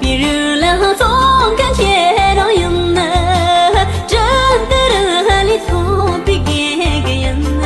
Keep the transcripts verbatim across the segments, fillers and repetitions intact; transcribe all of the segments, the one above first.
པའི་རི་ལ་ཚོང་མཁན་ཁྱེད་རང་ཡིན་ན། བྲན་དེ་རི་ལས་ཐོན་པའི་དགེ་རྒན་ཡིན་ན།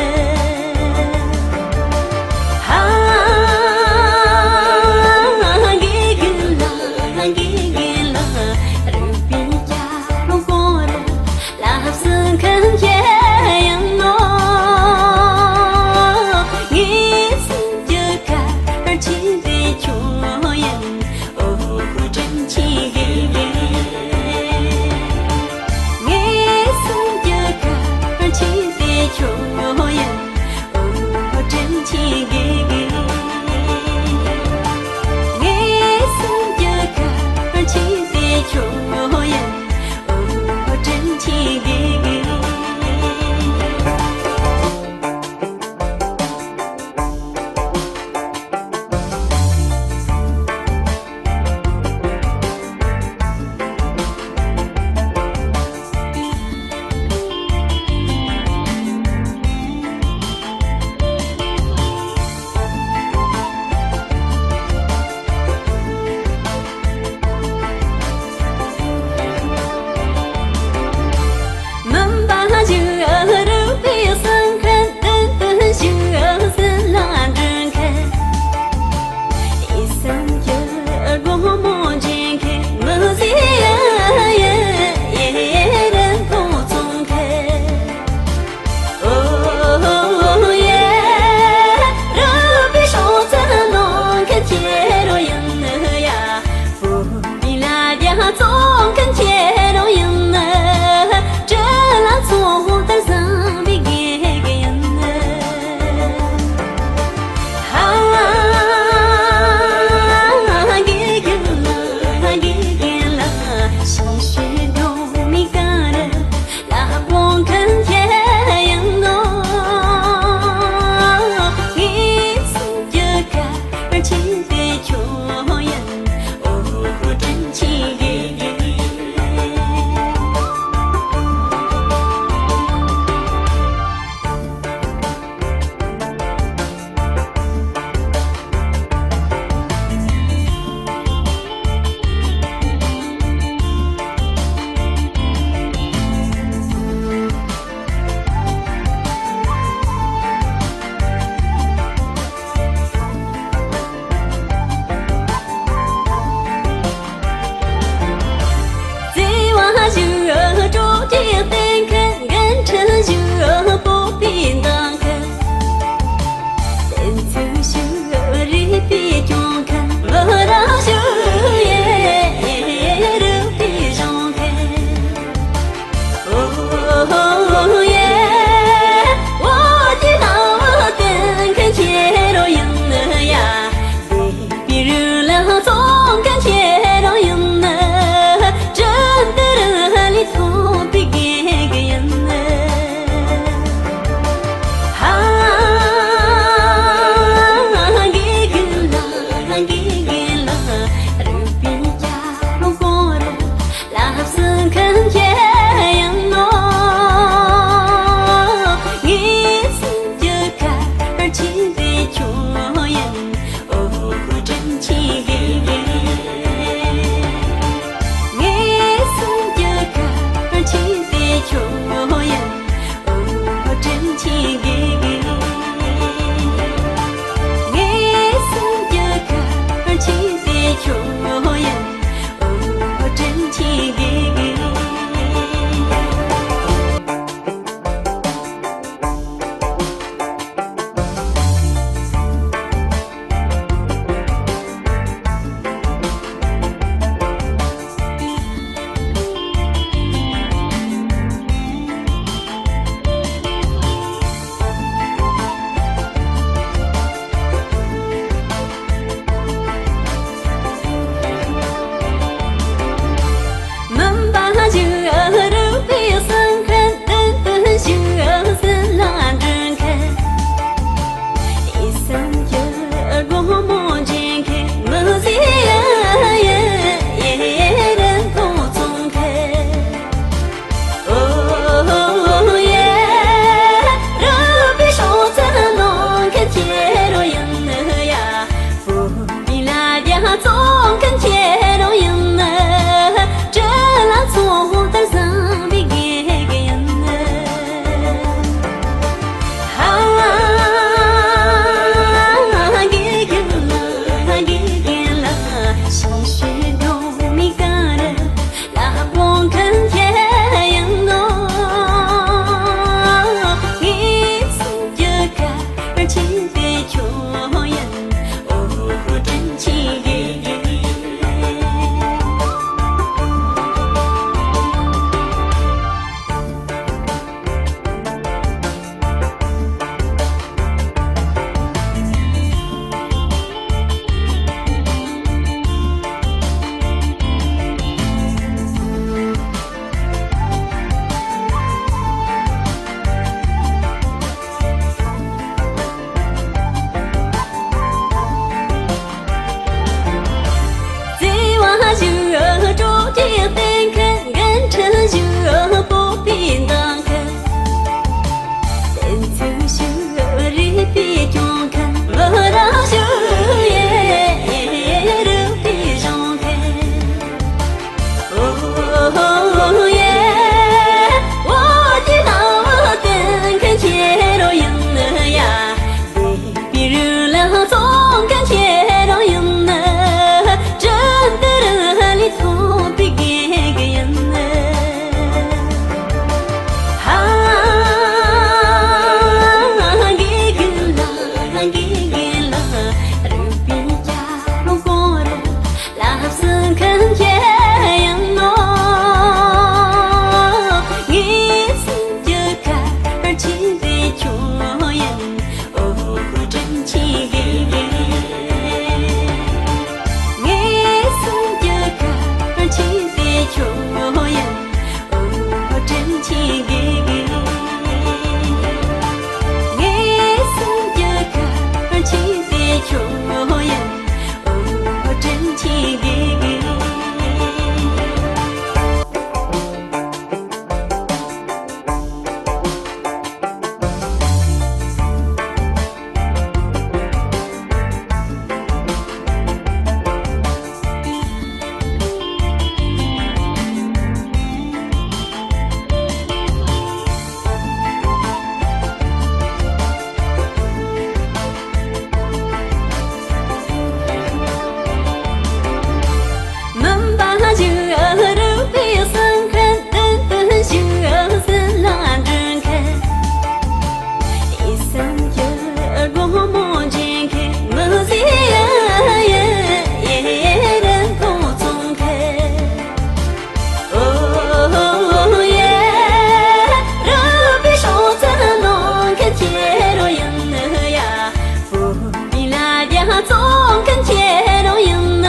ཁྱོད་ཡིན། འོ་དྲིན་ཆེན་དགེ་རྒན། མུན་པ་ཞིག་རུབ་པའི་སེམས་ཁམས། བདུད་དོན་ཞིག་སེམས་ལ་འདྲེན་མཁན། ཡིད་སེམས་ཀྱི་སྒོ་མོ་འབྱེད་མཁན། མི་ཚེ་ཡི་རིན་གོང་བཙོང་མཁན། ཨོ་ཡེ། རུབ་པའི་སྲོག་རྩ་གནོན་མཁན་ཁྱེད་རང་ཡིན་ཡ། བོད་པའི་ལ་རྒྱ་བཙོང་མཁན་ཁྱེད་རང་ཡིན།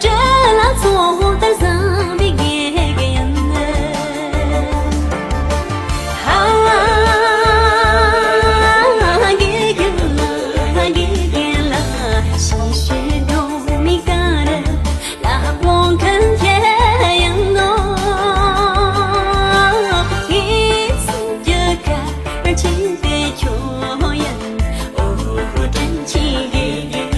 སྤྲེལ་ལ་ཚོང་ལྟར་བཟང་བའི་དགེ་རྒན་ཡིན། ཧ། དགེ་རྒན་ལགས། དགེ་རྒན་ལགས། ཞིང་གཤེགས་འགྲོ་མི་ག་རེ། ལ་དབང་མཁན་ཁྱེད་ཡིན་ནོ། ངའི་སེམས་ཀྱི་གར་ཆེན་དེ་ཁྱོད་ཡིན། ཨོ་དྲིན་ཆེན་དགེ་རྒན།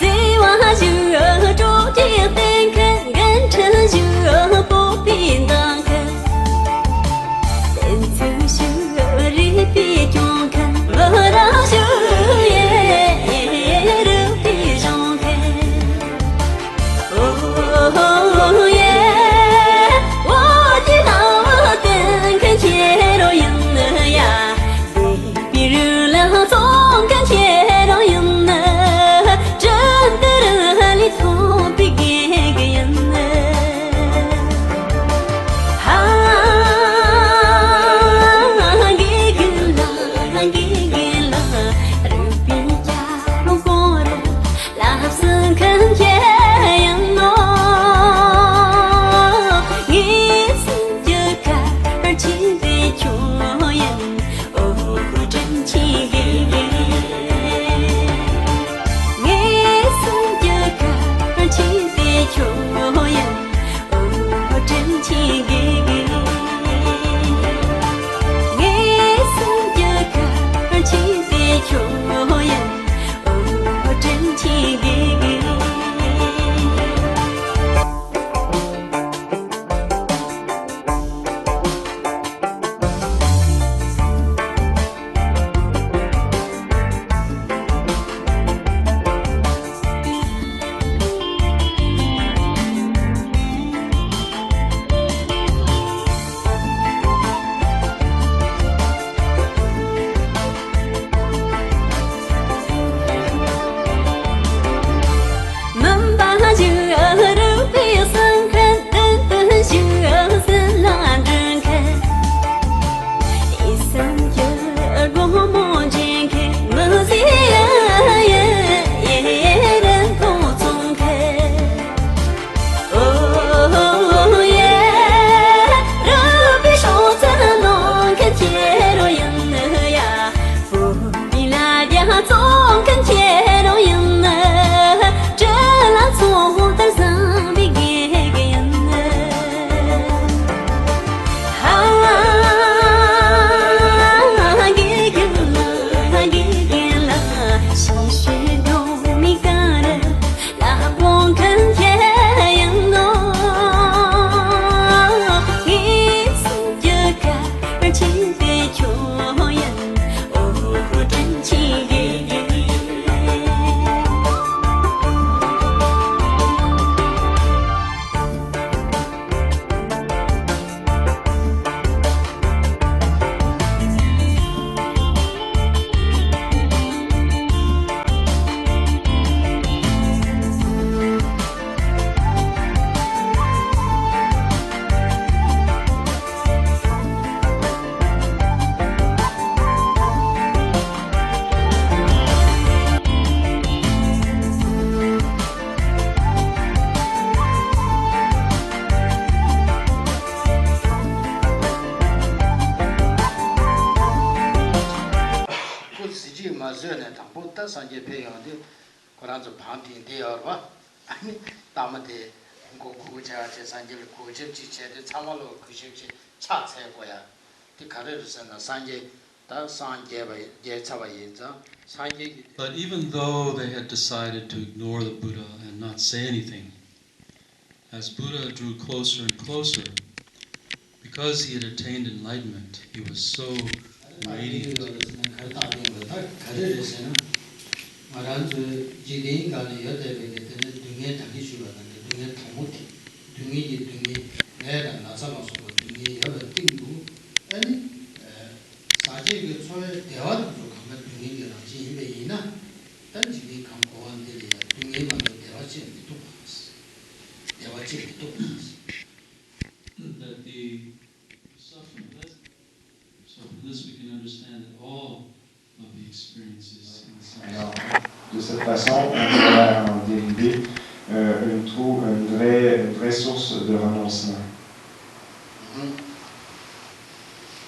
བརྩེ་བ་ཞིག་སྤྲོ་སྐྱིད་སྟེར་མཁན། འགན་འཁྲི་ཞིག་སྤོབས་པས་འདང་མཁན། བསྟན་འཛིན་ཞིག་རིག་པས་སྐྱོང་མཁན། མི་རབས་ཤིག་ཡེ་རིག་པས་སྦྱོང་མཁན། ཨོ་ཡེ། བོད་ཀྱི་ལྷ་བ་བསྟེན་མཁན་ཁྱེད་རང་ཡིན་ཡ། བོད་པའི་རིགས་ལ་བཙོང་མཁན་ཁྱེད་རང་ཡིན། བཀྲ་ཤིས་བདེ་ལེགས་ཐོབ་པའི་དགེ་རྒན་ཡིན། ཧ། དགེ་རྒན་ལགས། དགེ་རྒན་ལགས། རིག་པའི་རྒྱལ་པོ་སྐོར་ལ་བརྩི་མཁན་ཁྱེད་ཡིན་ནོ། ངའི་སེམས་ཀྱི་གར་ཆེན་དེ་ཁྱོད་ཡིན། ཨོ་དྲིན་ཆེན་དགེ་རྒན། ངའི་སེམས་ཀྱི་གར་ཆེན་དེ་ཁྱོད་ཡིན། ཨོ་དྲིན་ཆེན་དགེ་རྒན། ངའི་སེམས་ཀྱི་གར་ཆེན་དེ་ཁྱོད་ཡིན། ཨོ་དྲིན་ཆེན་དགེ་རྒན། མུན་པ་ཞིག་རུབ་པའི་སེམས་ཁམས། བདུད་དོན་ཞིག་སེམས་ལ་འདྲེན་མཁན། ཡིད་སེམས་ཀྱི་སྒོ་མོ་འབྱེད་མཁན། མི་ཚེ་ཡི་རིན་གོང་བཙོང་མཁན། ཨོ་ཡེ། རུབ་པའི་སྲོག་རྩ་གནོན་མཁན་ཁྱེད་རང་ཡིན་ཡ། བོད་པའི་ལ་རྒྱ་བཙོང་མཁན་ཁྱེད་རང་ཡིན། སྤྲེལ་ལ་ཚོང་ལྟར་བཟང་བའི་དགེ་རྒན་ཡིན། ཧ། དགེ་རྒན་ལགས། དགེ་རྒན་ལགས། ཞིང་གཤེགས་འགྲོ་མི་ག་རེ། ལ་དབང་མཁན་ཁྱེད་ཡིན་ནོ། ངའི་སེམས་ཀྱི་གར་ཆེན་དེ་ཁྱོད་ཡིན། ཨོ་དྲིན་ཆེན་དགེ་རྒན། མ་བཟོས་ནས་དང་པོ་ད་སངས་རྒྱས་ཕེབས་ཡོང་དུས་ཁོ་རང་ཚོ་བང་བཏིང་བསྡད་ཡོད་རེད་པ། ཨ་ནི་ལྟད་མོ་དེ་མགོ་སྒུར་བྱས་བྱས་སངས་རྒྱས་ལ་གུས་ཞབས་ཅིག་བྱས་དུས་ཚང་མ་ལོ་གུས་ཞབས་ཅིག་ཕྱག་འཚལ་དགོས་ཡ། དེ་ག་རེ་རེད་ཟེར་ན་སངས་རྒྱས་ད་སངས་རྒྱས་པ་རྒྱས་ཚར་བ་ཡིན་ཙང་སངས་རྒྱས་ཀྱི། But even though they had decided to ignore the Buddha and not say anything, as Buddha drew closer and closer, because he had attained enlightenment, he was so radiant. ང་རང་ཚོའི་འཇིག་རྟེན་སྒང་ལ་ཡོད་བསྡད་པའི་གི་དེ་ནི་སྡུག་བསྔལ་ད་གིན་ཞུས་པ་ནང་བཞིན་སྡུག་བསྔལ་དང་པོ་དེ་སྡུག་བསྔལ་གྱི་སྡུག་བསྔལ་ནད་དང་ན་ཚ་ལ་སོགས་པ་སྡུག་བསྔལ་ཡོད་པའི་སྟེང་དུ་ཨ་ནི་ཟག་བཅས་ཀྱི་ཚོར་བའི་བདེ་བ་དེ་ཚོ་གང་ལྟར་སྡུག་བསྔལ་གྱི་རང་བཞིན་ཡིན་པ་ཡིན་ན། ད་འཇིག་རྟེན་ཁམས་འཁོར་བ་འདི་ལ་ཡང་སྡུག་བསྔལ་མ་གཏོགས་བདེ་བ་ཅིག་མི་འདུག་པ། བདེ་བ་ཅིག་མི་འདུག་པ། That the suffering, that, so from this we can understand that all of the experiences in the sense Alors, de cette façon, on pourra en dériver euh, une, trou- une, vraie, une vraie source de renoncement.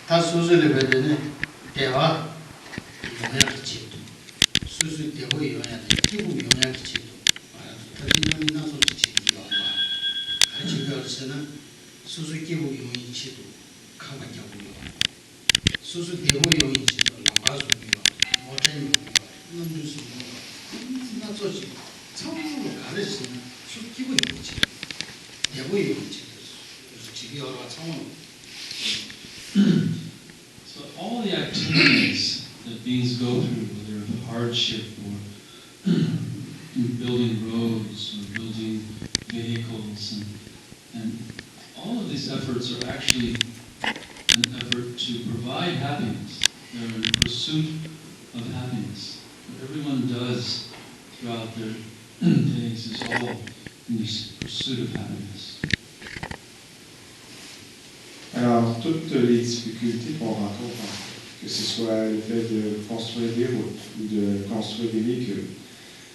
ད་སོ་སོ་ལ་བས་དེ་ནི་བདེ་བ་ཡོང་ཡག་གི་ཆེད་དུ། སོ་སོའི་བདེ་པོ་ཡོང་ཡག་དང་སྐྱིད་པོ་ཡོང་ཡག་གི་ཆེད་དུ་ང་རང་ཚོ་ཐབས་ཤེས་སྣ་མིན་སྣ་ཚོགས་ཅིག་བྱེད་ཀྱི་ཡོད་པ། ག་རེ་བྱེད་ཀྱི་ཡོད་རེད་ཟེར་ན། སོ་སོ་སྐྱིད་པོ་ཡོང་ཡག་ཆེད་དུ་ཁང་པ་རྒྱག་གི་ཡོད་པ། སོ་སོ་བདེ་པོ་ཡོང་ཡག་ཆེད་དུ་ལམ་ཁ་བཟོ་གི་ཡོད་རེད། མོ་ཊ་ཉོ་གི་ཡོད་རེད། གནམ་གྲུ་བཟོ་གི་ཡོད་རེད། སྣ་ཚོགས་ཅིག་ཚང་མ་ལ་ག་རེ་ཟེར་ན་སོ་སྐྱིད་པོ་ཡོང་ཡག་ཆེད་དུ། བདེ་པོ་ཡོང་ཡག་ཆེད་དུ་བྱེད་ཀྱི་ཡོད་རེད་པ་ཚང་མ་ལ། So all the activities that beings go through, whether of hardship or building roads or building vehicles and And all of these efforts are actually an effort to provide happiness. They're in pursuit of happiness. What everyone does throughout their days is all in this pursuit of happiness. Alors, toutes les difficultés qu'on rencontre, en fait, que ce soit le fait de construire des routes ou de construire des véhicules,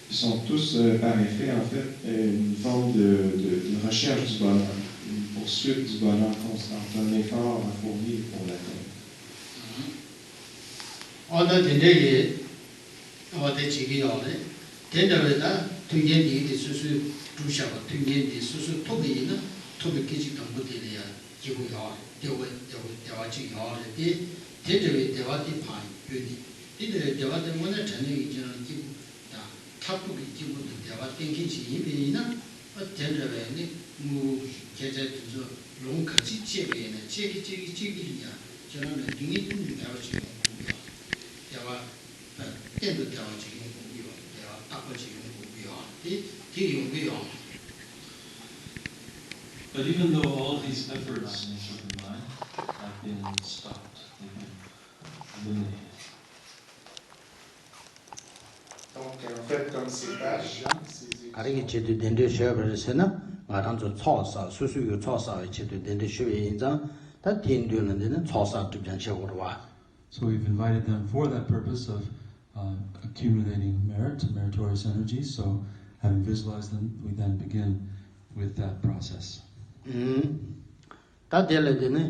ils sont tous, euh, par effet, en fait, une forme de, de, de recherche du bonheur, une poursuite du bonheur constant, un effort à fournir pour l'atteindre. ཨོ་ད་དེ་འདྲ་ཡི་ཨོ་དེ་བྱེད་ཀྱི་ཡོད་རེད། དེ་འདྲ་བའི་ད་མཐུན་རྐྱེན་དེ་དེ་སོ་སོས་སྒྲུབ་བཞག་པ་མཐུན་རྐྱེན་དེ་སོ་སོས་ཐོབ་པ་ཡིན་ན་ཐོབ་པའི་སྐད་ཅིག་དང་པོ་དེ་ལ་ཡང་སྐྱིད་པོ་ཡོད་རེད། བདེ་བོ་བདེ་བོ་བདེ་བ་ཅིག་ཡོད་རེད་དེ། དེ་འདྲ་བའི་བདེ་བ་དེ་ཕར་བརྒྱུད་ནས་དེ་འདྲ་བའི་བདེ་བ་དེ་དངོས་གནས་དྲང་གནས་ཀྱི་ཁྱེད་རང་སྐྱིད་པོ་དང་མཐར་ཐུག་གི་སྐྱིད་པོ་དང་བདེ་བ་བསྟན་མཁན་ཞིག་ཡིན་པ་ཡིན་ན། ཨ་དེ་འདྲ་བའི་ནི་དངོས་པོ་གི་སྐྱེད་ཚལ་དེ་ཚོ་ལོང་ག་ཚོད་སྤྱད་པ་ཡིན་ན་སྤྱད་ཀྱི་སྤྱད་ཀྱི་སྤྱད་ཀྱི་ཡིན་ཡང་ཁྱེད་རང་ལ་སྡུག་བསྔལ་ཐུག་མེད་པ་ཅིག་ཡོང་དགོས་ཀྱི་ཡོད་རེད། བདེ་བ་གཏན་དུ་བདེ་བ་ཅིག་ཡོང་དགོས་ཀྱི་ཡོད་རེད། བདེ་བ་རྟག་པ་ཅིག་ཡོང་དགོས་ཀྱི་ཡོད་རེད། དེ་དེ་ཡོང་གི་ཡོད་མ་རེད། But even though all these efforts have been stopped, they've been eliminated. Donc, en fait, comme ces tâches, ces ག་རེ་གི་ཆེད་དུ་གདན་འདྲེན་ཞུས་པ་རེད་ཟེར་ན། ང་རང་ཚོ་ཚོགས་བསགས་སོ་སོ་ཡི་ཚོགས་བསགས་པའི་ཆེད་དུ་གདན་འདྲེན་ཞུས་པ་ཡིན་ཙང་། ད་དེའི་མདུན་ལ་འདི་ནི་ཚོགས་བསགས་སྒྲིབ་སྦྱང་བྱེད་དགོས་རེད་པ། So we've invited them for that purpose of uh, accumulating merit, meritorious energy. So having visualized them, we then begin with that process. ཨུམ། ད་དེ་ལ་དེ་ནི་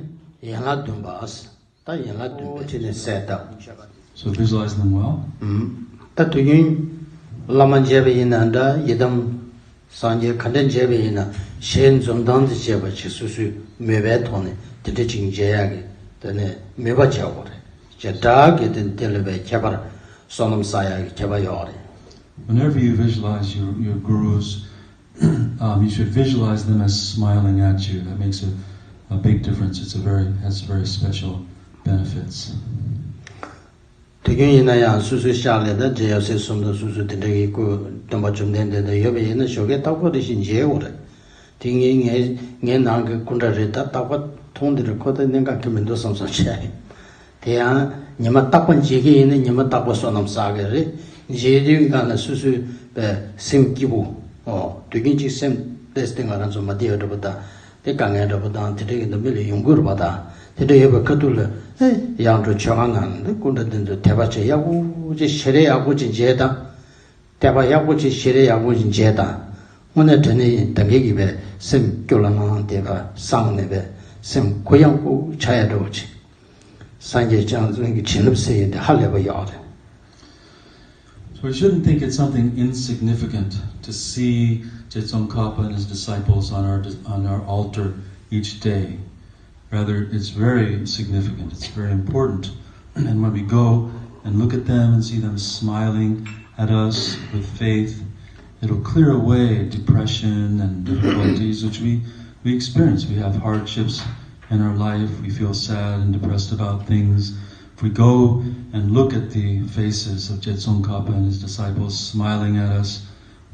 ཡན་ལག་བདུན་པ། ད་ཡན་ལག་བདུན་པའི་ཁྲིད་ནས་གསལ་བཏབ། So visualize them well. ཨུམ། ད་དུས་རྒྱུན་བླ་མ་མཇལ་བ་ཡིན་ན་འདྲ། ཡི་དམ་སངས་རྒྱས་ག་འདྲ་མཇལ་བ་ཡིན་ན་ཞལ་འཛུམ་མདངས་དེ་བྱས་པ་ཅིག་སོ་སོའི་མོས་པའི་ཐོག་ནས་དེ་འདྲ་ཅིག་མཇལ་ཡག་གི་དེ་ནས་མོས་པ་བྱ་དགོས་རེད། བྱེ་བྲག་གི་དེ་དེ་ལ་བའི་ཁྱད་པར་བསོད་ནམས་བསགས་ཡག་གི་ཁྱད་པར་ཡོད་རེད། Whenever you visualize your, your gurus, um, you should visualize them as smiling at you. That makes a, a big difference. It's a very, has very special benefits. དུས་རྒྱུན་ཡིན་ན་ཡང་སོ་སོའི་ཤག་ལ་ད་རྗེ་ཡབ་སྲས་གསུམ་དང་སོ་སོའི་དེ་འདྲ་གི་སྐུ་སྟོན་པ་བཅོམ་ལྡན་འདས་དང་ཡོད་པ་ཡིན་ན་ཞོགས་ཀས་རྟག་པར་རེ་ཞིག་མཇལ་དགོས་རེད། དེ་ངའི་ངའི་ངའི་ནང་གི་སྐུ་འདྲ་རེད། ད་རྟག་པར་མཐོང་དེ་རེད། ཁོ་ད་གནད་འགག་གི་མི་འདུག་བསམ་བསམ་བྱས། དེ་ཡང་ཉི་མ་རྟག་པར་མཇལ་གྱི་ཡིན་ན་ཉི་མ་རྟག་པར་བསོད་ནམས་བསགས་ཀྱི་རེད། མཇལ་དུས་སྒང་ལ་སོ་སོའི་པའི་སེམས་སྐྱིད་པོ། ཨོ་དུས་རྒྱུན་གཅིག་སེམས་ཏོག་ཙམ་ང་རང་ཚོ་མ་བདེ་བ་འདྲ་པོ་དང་། དེ་དཀའ་ངལ་འདྲ་པོ་དང་དེ་འདྲ་གི་འདུག་མི་ལ་ཡོང་གི་རེད་པ། ད་དེ་འདྲ་ཡོད་པའི་ཁ་ཐུག་ལ་ཨེ་ཡར་འགྲོ་མཆོད་ཁང་ནང་ལ་སྐུ་འདྲ་དེ་ཚོ་དད་པ་བྱེད་ཡག་པོ་ཅིག་ཞལ་རས་ཡག་པོ་ཅིག་མཇལ་དང་། དད་པ་ཡག་པོ་ཅིག་ཞལ་རས་ཡག་པོ་ཅིག་མཇལ་དང་། དངོས་གནས་དྲང་གནས་ཡིན་ད་གའི་གི་པའི་སེམས་སྐྱོ་ལ་ངང་དེ་པ་སངས་ནས་པའི་སེམས་གུ་ཡངས་པོ་ཆགས་ཡག་འདྲ་པོ་ཅིག་སངས་རྒྱས་བྱང་སེམས་ཀྱི་བྱིན་རླབས་ཟེར་ཡག་དེ་ཧ་ལས་པ་ཡོད་རེད། We shouldn't think it's something insignificant to see Je Tsongkhapa and his disciples on our, on our altar each day. Rather, it's very significant, it's very important. And when we go and look at them and see them smiling at us with faith, it'll clear away depression and difficulties which we, we experience. We have hardships in our life, we feel sad and depressed about things. If we go and look at the faces of Je Tsongkhapa and his disciples smiling at us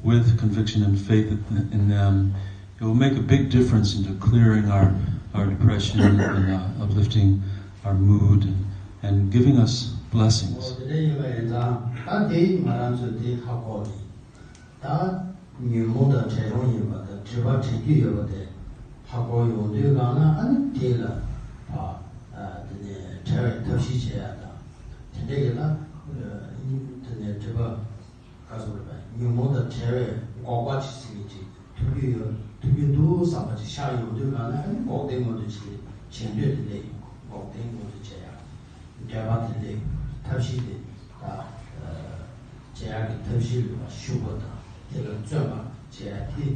with conviction and faith in them, it will make a big difference into clearing our, our depression and uh, uplifting our mood and, and giving us blessings. ཨོ་དེ་འདྲ་ཡིན་པ་ཡིན་ཙང་ད་དེ་ང་རང་ཚོ་དེ་ཧ་གོ་རེད། ད་ཉོན་མོངས་དང་བྲལ་རུང་ཡིན་པ་དང་སྒྲིབ་པ་བྲལ་རྒྱུ་ཡོད་པ་དེ་ཧ་གོ་ཡོང་དུས་གང་ན་ཨ་ནི་དེ་ལ་ཕ་དེ་ནས་བྲལ་བའི་ཐབས་ཤེས་བྱེད་ཡ་དང་དེ་འདྲ་གི་ལ་དེ་ནས་སྒྲིབ་པ། ག་ཟེར་བ་ཉོན་མོངས་དང་བྲལ་བའི་འགོག་པ་ཅིག་ཟེར་གྱི་ཅིག་ཐུབ་རྒྱུ་ཡོད་ཐུབ་རྒྱུ་འདུག་བསམ་པ་ཅིག་ཤར་ཡོང་དུས་གང་ན་ཨ་ནི་འགོག་བདེན་ངོས་འཛིན་བྱེད་བྱེད་འདོད་དེ་འདྲ་ཡིན། འགོག་བདེན་ངོས་འཛིན་བྱེད་ཡ་འདོད་པ་དེ་འདྲ་ཐབས་ཤེས་དེ་ད་བྱེད་ཡ་གི་ཐབས་ཤེས་ལ་ཞུགས་པ་དང་དེ་ལ་བརྩོན་པ་བྱེད་ཡ་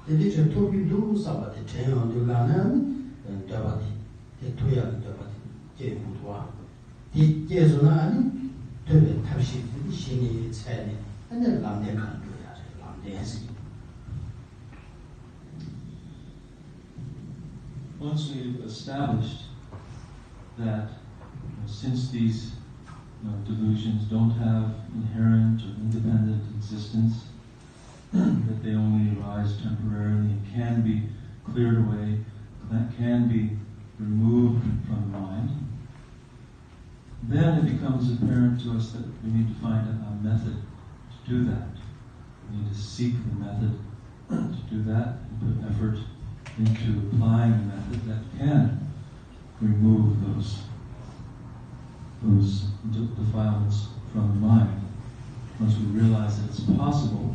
དེ་དེ་འདྲ་ཅིག་ཐུབ་རྒྱུ་འདུག་བསམ་པ་དེ་དྲན་ཡོང་དུས་གང་ན་ཨ་ནི་འདོད་པ་དེ་དེ་ཐུབ་ཡ་གི་འདོད་པ་དེ་སྐྱེ་ཡོང་གི་འདུག་བ། དེ་སྐྱེས་སོང་ན་ཨ་ནི་ཐོས་པའི་ཐབས་ཤེས་དེ་ནི་ཤེས་ནས་ཚད་ནས་ཨ་ནི་ལམ་བདེན་གང་འགྲོ་ཡ་རེད། ལམ་བདེན་ཟེར། Once we've established that, you know, since these, you know, delusions don't have inherent or independent existence, that they only arise temporarily and can be cleared away, can be removed from the mind, then it becomes apparent to us that we need to find a, a method to do that. We need to seek the method to do that and put effort into applying a method that can remove those, those de- defilements from the mind. Once we realize that it's possible,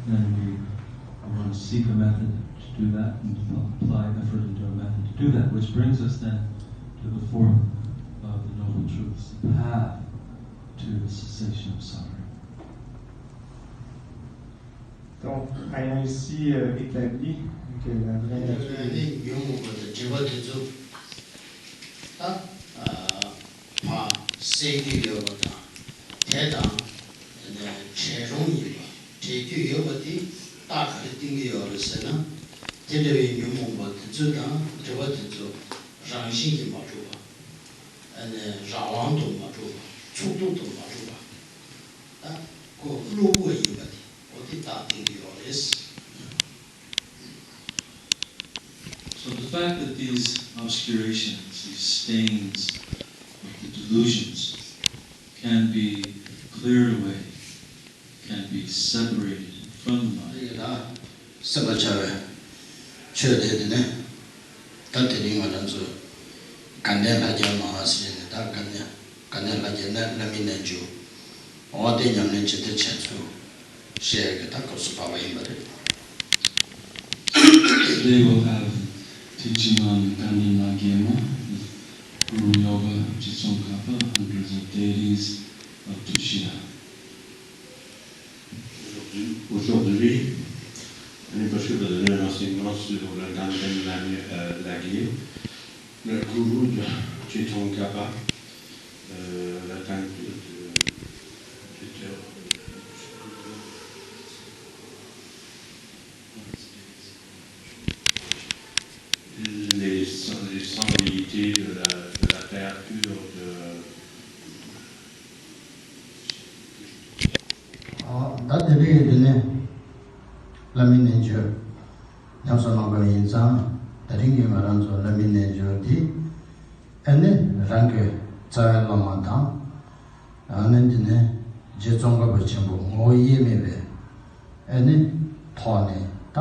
then we, we want to seek a method to do that and apply effort into a method to do that, which brings us then to the fourth of the Noble Truths, the path to the cessation of suffering. Donc, ayant ici euh, établi que la vraie nature des ཉོན་མོངས་པ་དང་སྒྲིབ་པ་དེ་ཚོ་ད་ཕར་སེལ་རྒྱུ་ཡོད་པ་དང་དེ་དང་དེ་ནས་བྲལ་རུང་ཡིན་པ་བྲལ་རྒྱུ་ཡོད་པ་དེ་རྟགས་ག་རེ་བསྟན་གྱི་ཡོད་རེད་ཟེར་ན། དེ་འདྲ་བའི་ཉོན་མོངས་པ་དེ་ཚོ་དང་སྒྲིབ་པ་དེ་ཚོ་རང་བཞིན་གྱིས་མ་གྲུབ་པ། ཨ་ནི་རང་དབང་དུ་མ་གྲུབ་པ། ཚུགས་ཐུབ་ཏུ་མ་གྲུབ་པ། ད་ཁོ་གློ་བུར་ཡིན་པ་དེ་འོ་དེ་རྟགས་བསྟན་གྱི་ཡོད་རེད། So the fact that these obscurations, these stains of the delusions can be cleared away, can be separated from the mind. ད་སེམས་པ་བྱ་བའི་ཆོས་དེ་དེ་ནི་ད་དེ་རིང་ང་རང་ཚོ་དགའ་ལྡན་ལྷ་བརྒྱ་མ་ཟེར་ནས་ད་དགའ་ལྡན་དགའ་ལྡན་ལྷ་བརྒྱ་ནི་བླ་མའི་རྣལ་འབྱོར། འོ་དེ་ཉམས་ལེན་བྱེད་དེ་བྱེད་ཚུལ་བཤད་ཀྱི་ད་སྐབས་སུ་བབས་པ་ཡིན་པ་རེད། Today we'll have teaching on Ganden Lhagyema, Guru Yoga of Jetson Kappa, Hundreds of Deities of Tushita. Aujourd'hui, aujourd'hui, on est parce que dans un enseignement sur le Ganden Lhagyema, le gourou de Jetson Kappa, euh, la tante de, de, de, les, les cent vérités de la, de la terre pure de, ད་དེ་རིང་འདི་ནས་བླ་མའི་རྣལ་འབྱོར་ཉམས་སུ་བླངས་པ་ཡིན་ཙང་དེ་རིང་གི་ང་རང་ཚོ་བླ་མའི་རྣལ་འབྱོར་འདི་ཨ་ནི་རང་གི་རྩ་བའི་བླ་མ་དང་ཨ་ནི་འདི་ནས་རྗེ་ཙོང་ཁ་པ་ཆེན་པོ་ངོ་བོ་དབྱེར་མེད་པའི་ཨ་ནི་ཐོག་ནས་ད་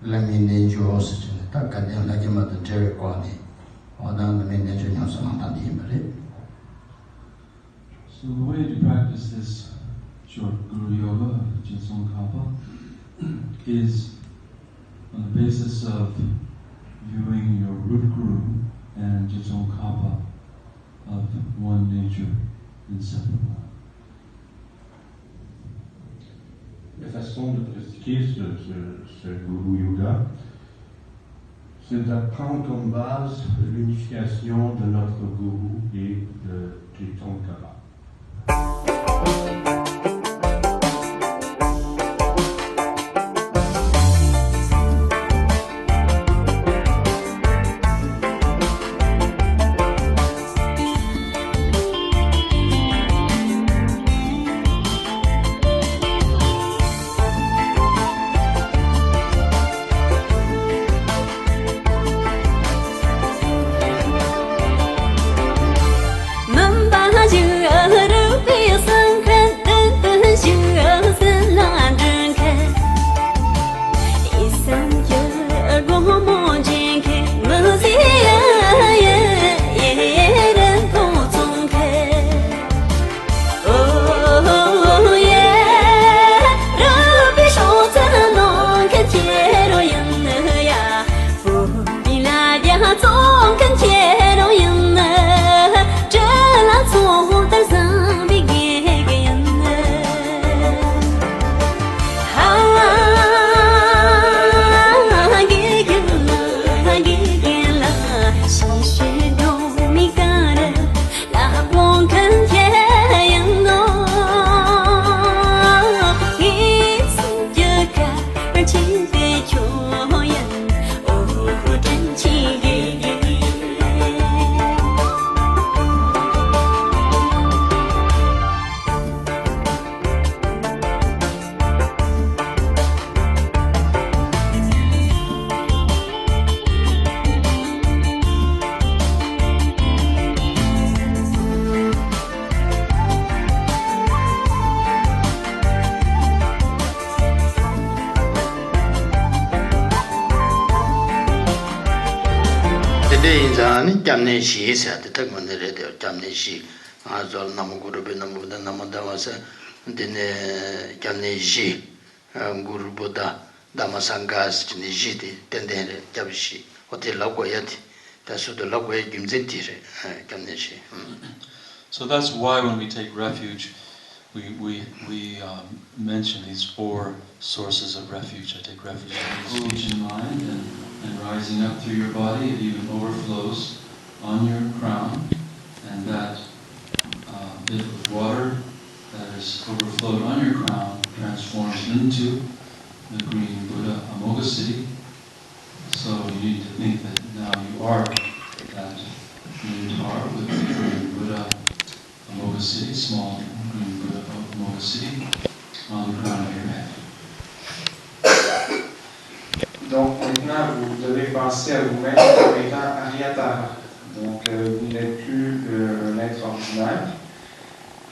བླ་མའི་རྣལ་འབྱོར་ཟེར་གྱི་ནས་ད་དགའ་ལྡན་ལྷ་བརྒྱ་མ་དང་འབྲེལ་བའི་སྒོ་ནས་འོ་ད་བླ་མའི་རྣལ་འབྱོར་ཉམས་སུ་བླངས་སྟངས་འདི་ཡིན་པ་རེད། So the way to practice this short Guru Yoga of Jetson Kappa is on the basis of viewing your root guru and Jetson Kappa of one nature, inseparable. façon de pratiquer ce, ce, ce guru yoga, c'est de prendre comme base l'unification de notre guru et de, du Tsongkhapa. དེ་འདྲ་ཡིན་ཙང་ནི་སྐྱབས་གནས་བཞི་ཟེར་དེ་ཐག་ངོ་ནས་རེད་དེ། སྐྱབས་གནས་བཞི། ང་ཚོ་ན་མོ་གུ་རུ་བྷྱོ། ན་མོ་བུདྡྷ། ན་མོ་དྷརྨ་ས། འདི་ནས་སྐྱབས་གནས་བཞི། གུ་རུ་བུདྡྷ་དྷརྨ་སངྒྷ་ཟེར་ནས་བཞི་དེ་ཏན་ཏན་རེད། སྐྱབས་བཞི། འོ་དེ་ལབ་དགོས་ཡ་དེ། ད་སུ་དུ་ལབ་དགོས་ཡ་རྒྱུ་མཚན་དེ་རེད། སྐྱབས་གནས་བཞི། So that's why when we take refuge, we, we, we um, mention these four sources of refuge. I take refuge in speech and mind and, and rising up through your body. It even overflows on your crown, and that uh, bit of water that is overflowed on your crown transforms into the green Buddha Amoghasiddhi. So you need to think that now you are that green tar with the green Buddha Amoghasiddhi, small green Buddha Amoghasiddhi on the crown of your head. Donc maintenant, vous devez penser à vous-même comme étant Aryatara. Donc euh, vous n'êtes plus euh, un être ordinaire.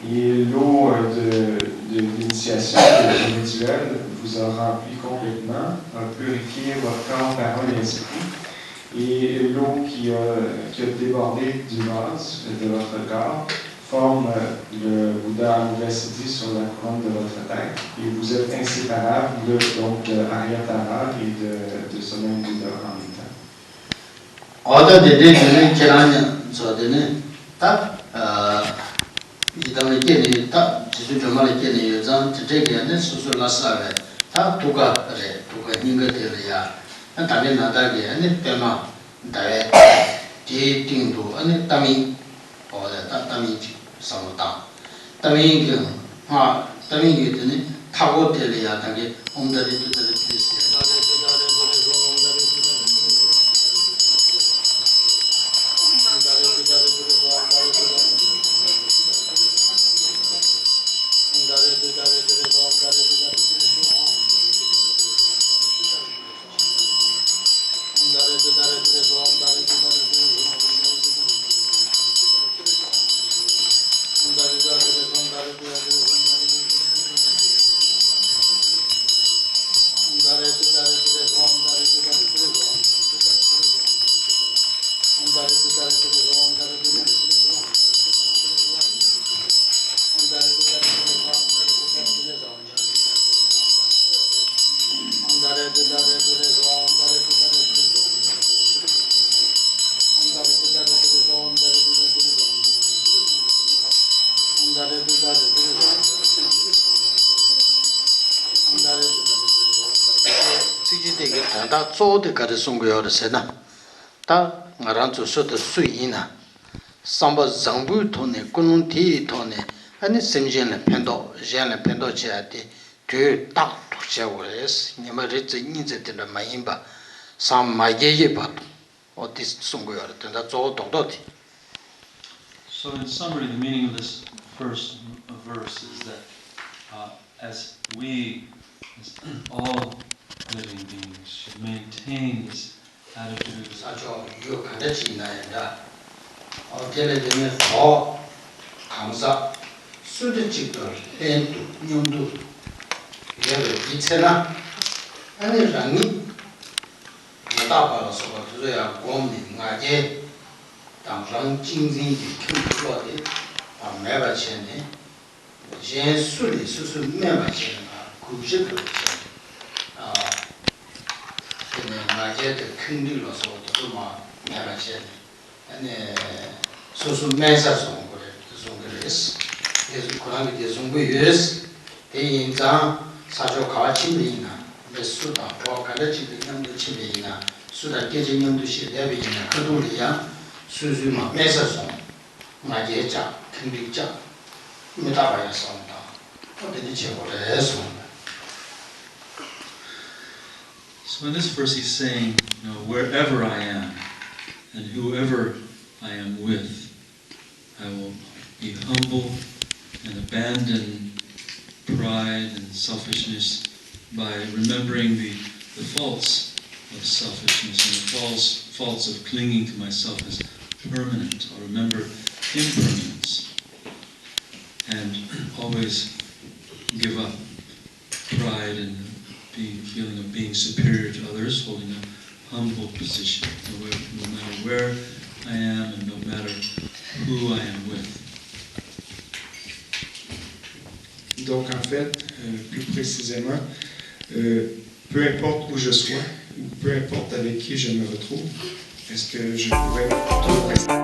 Et l'eau euh, de, de l'initiation, de- du rituel, vous a rempli complètement, a purifié votre corps, parole et esprit. Et l'eau qui a, qui a débordé du vase de votre corps forme le Bouddha Amoghasiddhi sur la couronne de votre tête. Et vous êtes inséparable donc de Aryatara et de, de ce même Bouddha en même temps. ཨོ་ད་དེ་འདྲའི་དེ་ནས་ཁྱེད་རང་ཚོ་དེ་ནས་ད་ཡི་དམ་ལ་སྐྱེས་ནས་ད་རྗེ་བཙུན་སྒྲོལ་མ་ལ་སྐྱེས་ནས་ཡོད་ཙང་དེ་འདྲའི་གི་ནི་སོ་སོ་ལ་བསགས་པའི་ད་ཐུགས་ཀ་རེད། ཐུགས་ཀ་སྙིང་ག་དེ་ལ་ཡ་ད་ག་ནི་ན་ད་གི་ནི་པད་མ་ཟླ་བའི་དེའི་སྟེང་དུ་ནི་ཏཱཾ་ཨིན། ཨོ་ལེ་ད་ཏཱཾ་ཨིན་ཅིག་བསམ་བློ་བཏང་། ཏཱཾ་ཨིན་གྱི་སྔགས། ཏཱཾ་ཨིན་གྱི་དེ་ནི་མཐའ་སྐོར་དེ་ལ་ཡང་ད་གི་ཨོཾ་ཏཱ་རེ་ཏུཏྟཱ་རེ་ཏུ་ཟེར། ཤེས་བྱ་དེ་གི་དོན་དག་གཙོ་བོ་དེ་ག་རེ་གསུང་གི་ཡོད་རེད་ཟེར་ན། ད་ང་རང་ཚོ་སུ་དང་སུ་ཡིན་ན། བསམ་པ་བཟང་པོའི་ཐོག་ནས་ཀུན་སློང་དེའི་ཐོག་ནས་ཨ་ནི་སེམས་ཅན་ལ་ཕན་ཐོགས་གཞན་ལ་ཕན་ཐོགས་བྱེད་ཡ་དེ་དུས་རྟག་ཏུ་བྱེད་དགོས་རེད། ཉི་མ་རེ་ཙམ་གཉིས་ཙམ་དེ་འདྲ་མ་ཡིན་པ། སངས་མ་རྒྱས་ཀྱི་བར་དུ། ཨོ་དེ་གསུང་གི་ཡོད་རེད། དོན་དག་གཙོ་བོ་རྡོག་རྡོག་དེ། So in summary, the meaning of this first verse is that uh, as we, as all living beings, should maintain this attitude. ས་ཕྱོགས་ཡུལ་ག་འདྲ་ཅིག་ཡིན་ན་ཡང་འདྲ། ཨོ་དེ་ལས་དེ་ནས་གྲོགས་གང་ཟག་སུ་དང་གཅིག་ཏུ་ལྷན་དུ་མཉམ་དུ་ཡོད་པའི་དེའི་ཚེ་ན། ཨ་ནི་རང་ཉིད་མི་རྟག་པ་ལ་སོགས་པ་དེ་ཚོ་ཡང་བསྒོམས་ནས་ང་རྒྱལ་དང་རང་གཅེས་འཛིན་གྱི་ཁྱིམ་དུ་བློ་དེ་མེད་པ་བྱས་ནས། གཞན་སུ་ལས་སོ་སོ་དམན་པ་བྱས་ནས་གུས་ཞབས་འདྲ་བོ་བྱས་ནས། ཨ། དེ་ནས་ང་རྒྱལ་དང་ཁེངས་དྲེགས་ལ་སོགས་པ་དེ་ཚོ་མ་མེད་པ་བྱས་ནས། ཨ་ནི་སོ་སོ་དམན་སར་བཟུང་དགོས་རེད། བཟུང་གི་རེད། དེ་ཁོ་རང་གིས་དེ་བཟུང་གི་ཡོད། དེ་ཡིན་ཙང་ས་ཕྱོགས་ག་བ་ཕྱིན་པ་ཡིན་ན། མི་སུ་དང་གྲོགས་ག་འདྲ་ཅིག་ཏུ་མཉམ་དུ་ཕྱིན་པ་ཡིན་ན། སུ་དང་སྐད་ཆ་མཉམ་དུ་བཤད་བསྡད་པ་ཡིན་ན། ཁ་ཐུག་ལ་ཡང་སོ་སོའི་མ་དམན་སར་བཟུང་། ང་རྒྱལ་བཅག་ཁེངས་དྲེགས་བཅག་མི་རྟག་པ་ཡང་བསམ་དང་། ཨོ་དེ་འདྲ་བྱེད་དགོས་རེད་གསུངས། So in this verse he's saying, you know, wherever I am and whoever I am with, I will be humble and abandon pride and selfishness by remembering the, the faults of selfishness and the faults, faults of clinging to myself as permanent. I'll remember impermanence and always give up pride and being, feeling of being superior to others, holding a humble position, no where- no matter where I am and no matter who I am with. Donc en fait, euh, plus précisément, euh, peu importe où je sois, ou peu importe avec qui je me retrouve, est-ce que je pourrais plutôt rester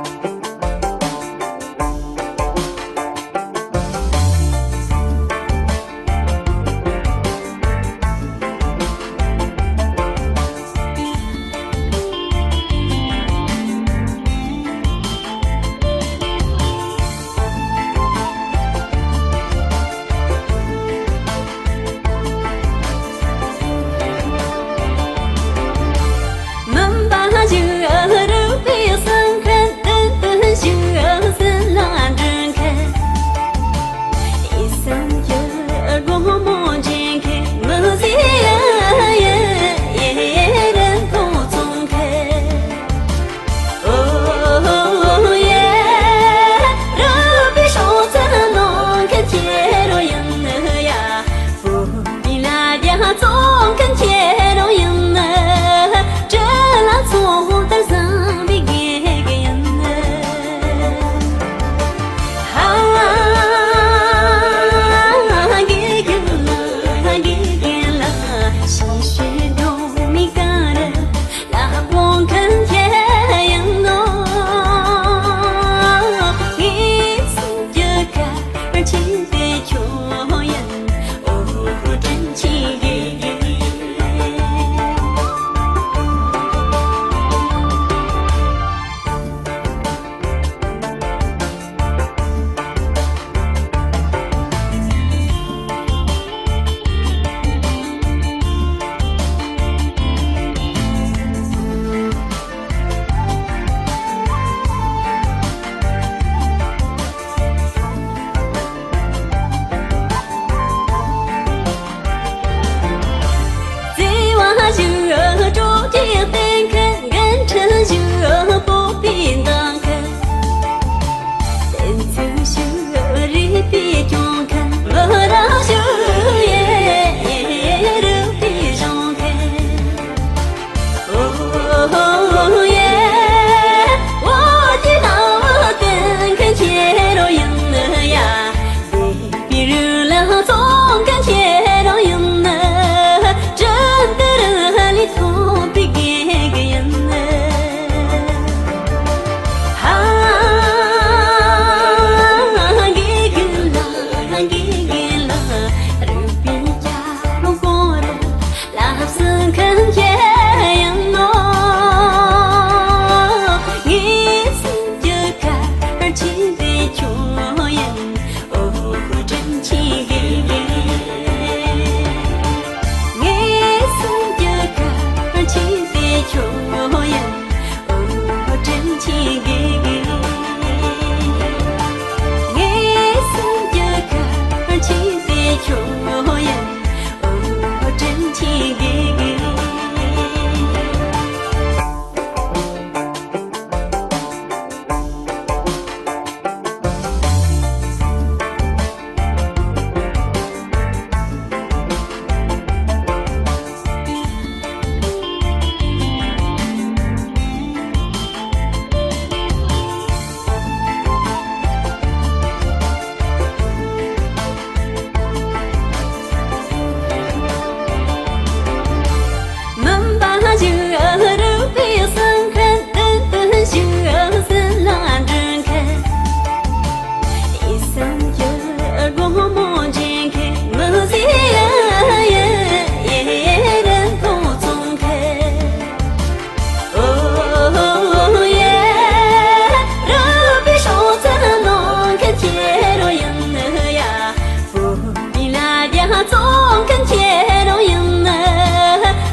ཚོགས་མཁན་ཁྱེད་རང་ཡིན།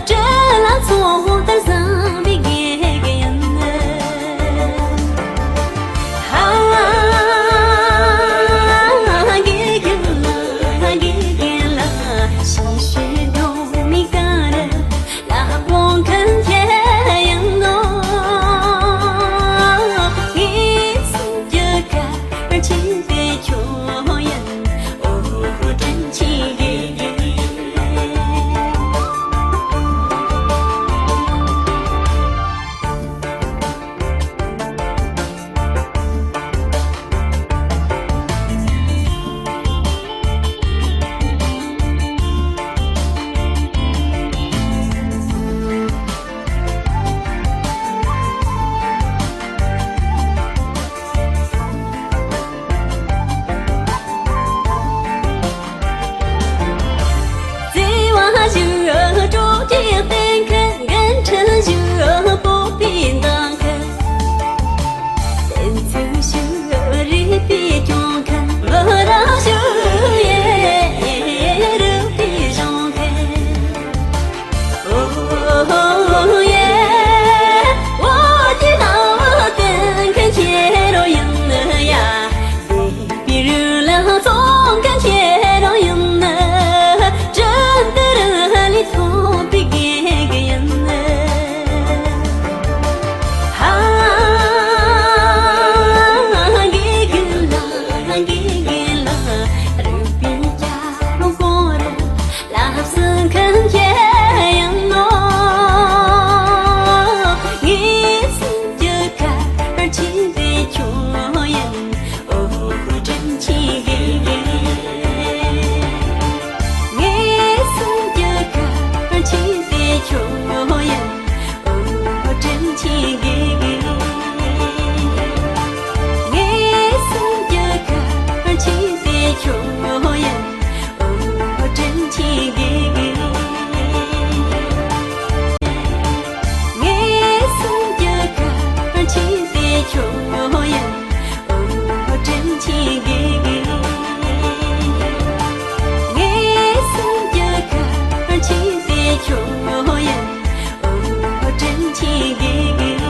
སྤྲེལ་ལ་ཚོགས་ལྟར་བཟང་པོའི་དགེ་རྒན་ཡིན། ཧ། དགེ་རྒན་ལགས། དགེ་རྒན་ལགས། ཞིང་གཤེགས་འགྲོ་མི་ག་རེ། ལ་དབང་མཁན་ཁྱེད་ཡིན་ནོ། ངའི་སེམས་ཀྱི་གར་ཆེན་དེ་ཁྱོད་ཡིན། ཨོ་ཧོ། དྲིན་ཆེན་དགེ་རྒན། བརྩེ་བ་ཞུ་སྤྲོ་སྐྱིད་བསྟན་མཁན། འགན་འཁྲི་ཞུ་སྤོབས་པའི་མདའ་མཁན། བསྟན་འཛིན་ཞུ་རིག་པའི་སྐྱོང་མཁན། བུ་ར་ཞུ་ཡེ་རིག་པའི་གཞུང་མཁན། ཨོ་ཡེ། ཨོ་ཡེ། ལ་བསྟན་མཁན་ཁྱེད་རང་ཡིན་ཡ། པི་རུ་ལ་ཚོགས་མཁན་ཁྱེད་རང་ཡིན། སྤྲིན་འདི་རི་ལས་མཐོ་བའི་དགེ་རྒན་ཡིན། ཧ། དགེ་རྒན་ལགས། དགེ་རྒན་ལགས། རིག་པའི་རྒྱལ་པོ་སྐོར་ལ་ལ་སུ་མཁན་ཁྱེད་ཡིན་ནོ། ངའི་སེམས་ཀྱི་གར་ཆེན་དེ་ཁྱོད་ཡིན། ཨོ་ཧོ། དྲིན་ཆེན་དགེ་རྒན། ངའི་སེམས་ཀྱི་གར་ཆེན་དེ་ཁྱོད་ཡིན། ཨོ་ཧོ། དྲིན་ཆེན་དགེ་རྒན། ངའི་སེམས་ཀྱི་གར་ཆེན་དེ་ཁྱོད་ཡིན། ཨོ་ཧོ། དྲིན་ཆེན་དགེ་རྒན། ངའི་སེམས་ཀྱི་གར་ཆེན་དེ་ཁྱོད་ཡིན། ཨོ་དྲིན་ཆེན་དགེ་རྒན། ངའི་སེམས་ཀྱི་གར་ཆེན་དེ་ཁྱོད་ཡིན། ཨོ་དྲིན་ཆེན་དགེ་རྒན།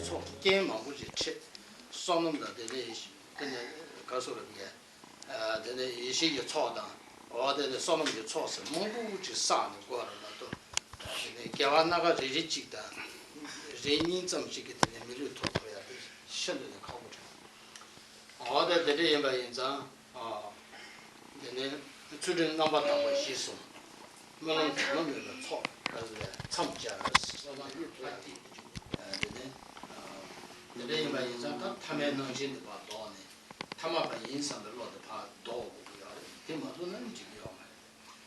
ཚོགས་རྐྱེན་མང་པོ་ཞིག་འཕྲད། བསོད་ནམས་དང་དེ་ནས་དེ་ནས་ག་སོ་ར་ངས། དེ་ནས་ཡེ་ཤེས་ཀྱི་ཚོགས་དང་། འོ་དེ་ནས་བསོད་ནམས་ཀྱི་ཚོགས་ཟེར་མང་པོ་ཅིག་བསགས་ནས་དགོས་རེད་མ་གཏོགས། དེ་ནས་དགེ་བ་སྣ་ཁ་རེ་རེ་གཅིག་དང་། རེ་གཉིས་ཙམ་ཞིག་གིས་དེ་ནས་མི་ལུས་ཐོབ་ཐུབ་ཡ་དེ་ཤིན་ཏུ་ནས་ཁག་པོ་རེད། འོ་དེ་དེ་འདྲ་ཡིན་པ་ཡིན་ཙང་། དེ་ནས་ཚུལ་ཁྲིམས་རྣམ་པར་དག་པ་བཞི་སྲུང་། སྨོན་ལམ་གྲངས་མེད་པའི་ཚོགས་མཚམས་སྦྱར། བསོད་ནམས་ཡོད་ཐོག་ཡ་དེ་ནས། དེ་འདྲ་ཡིན་པ་ཡིན་ཙང་ད་ཐ་མལ་སྣང་མཆེད་འདི་བར་ལྡོག་ནས། ཐ་མལ་པ་ཡིན་བསམ་པའི་བློ་དེ་ཕར་ལྡོག་དགོས་ཀྱི་ཡོད་རེད། དེ་མ་ལྡོག་ན་ནི་འགྲིག་གི་ཡོད་མ་རེད།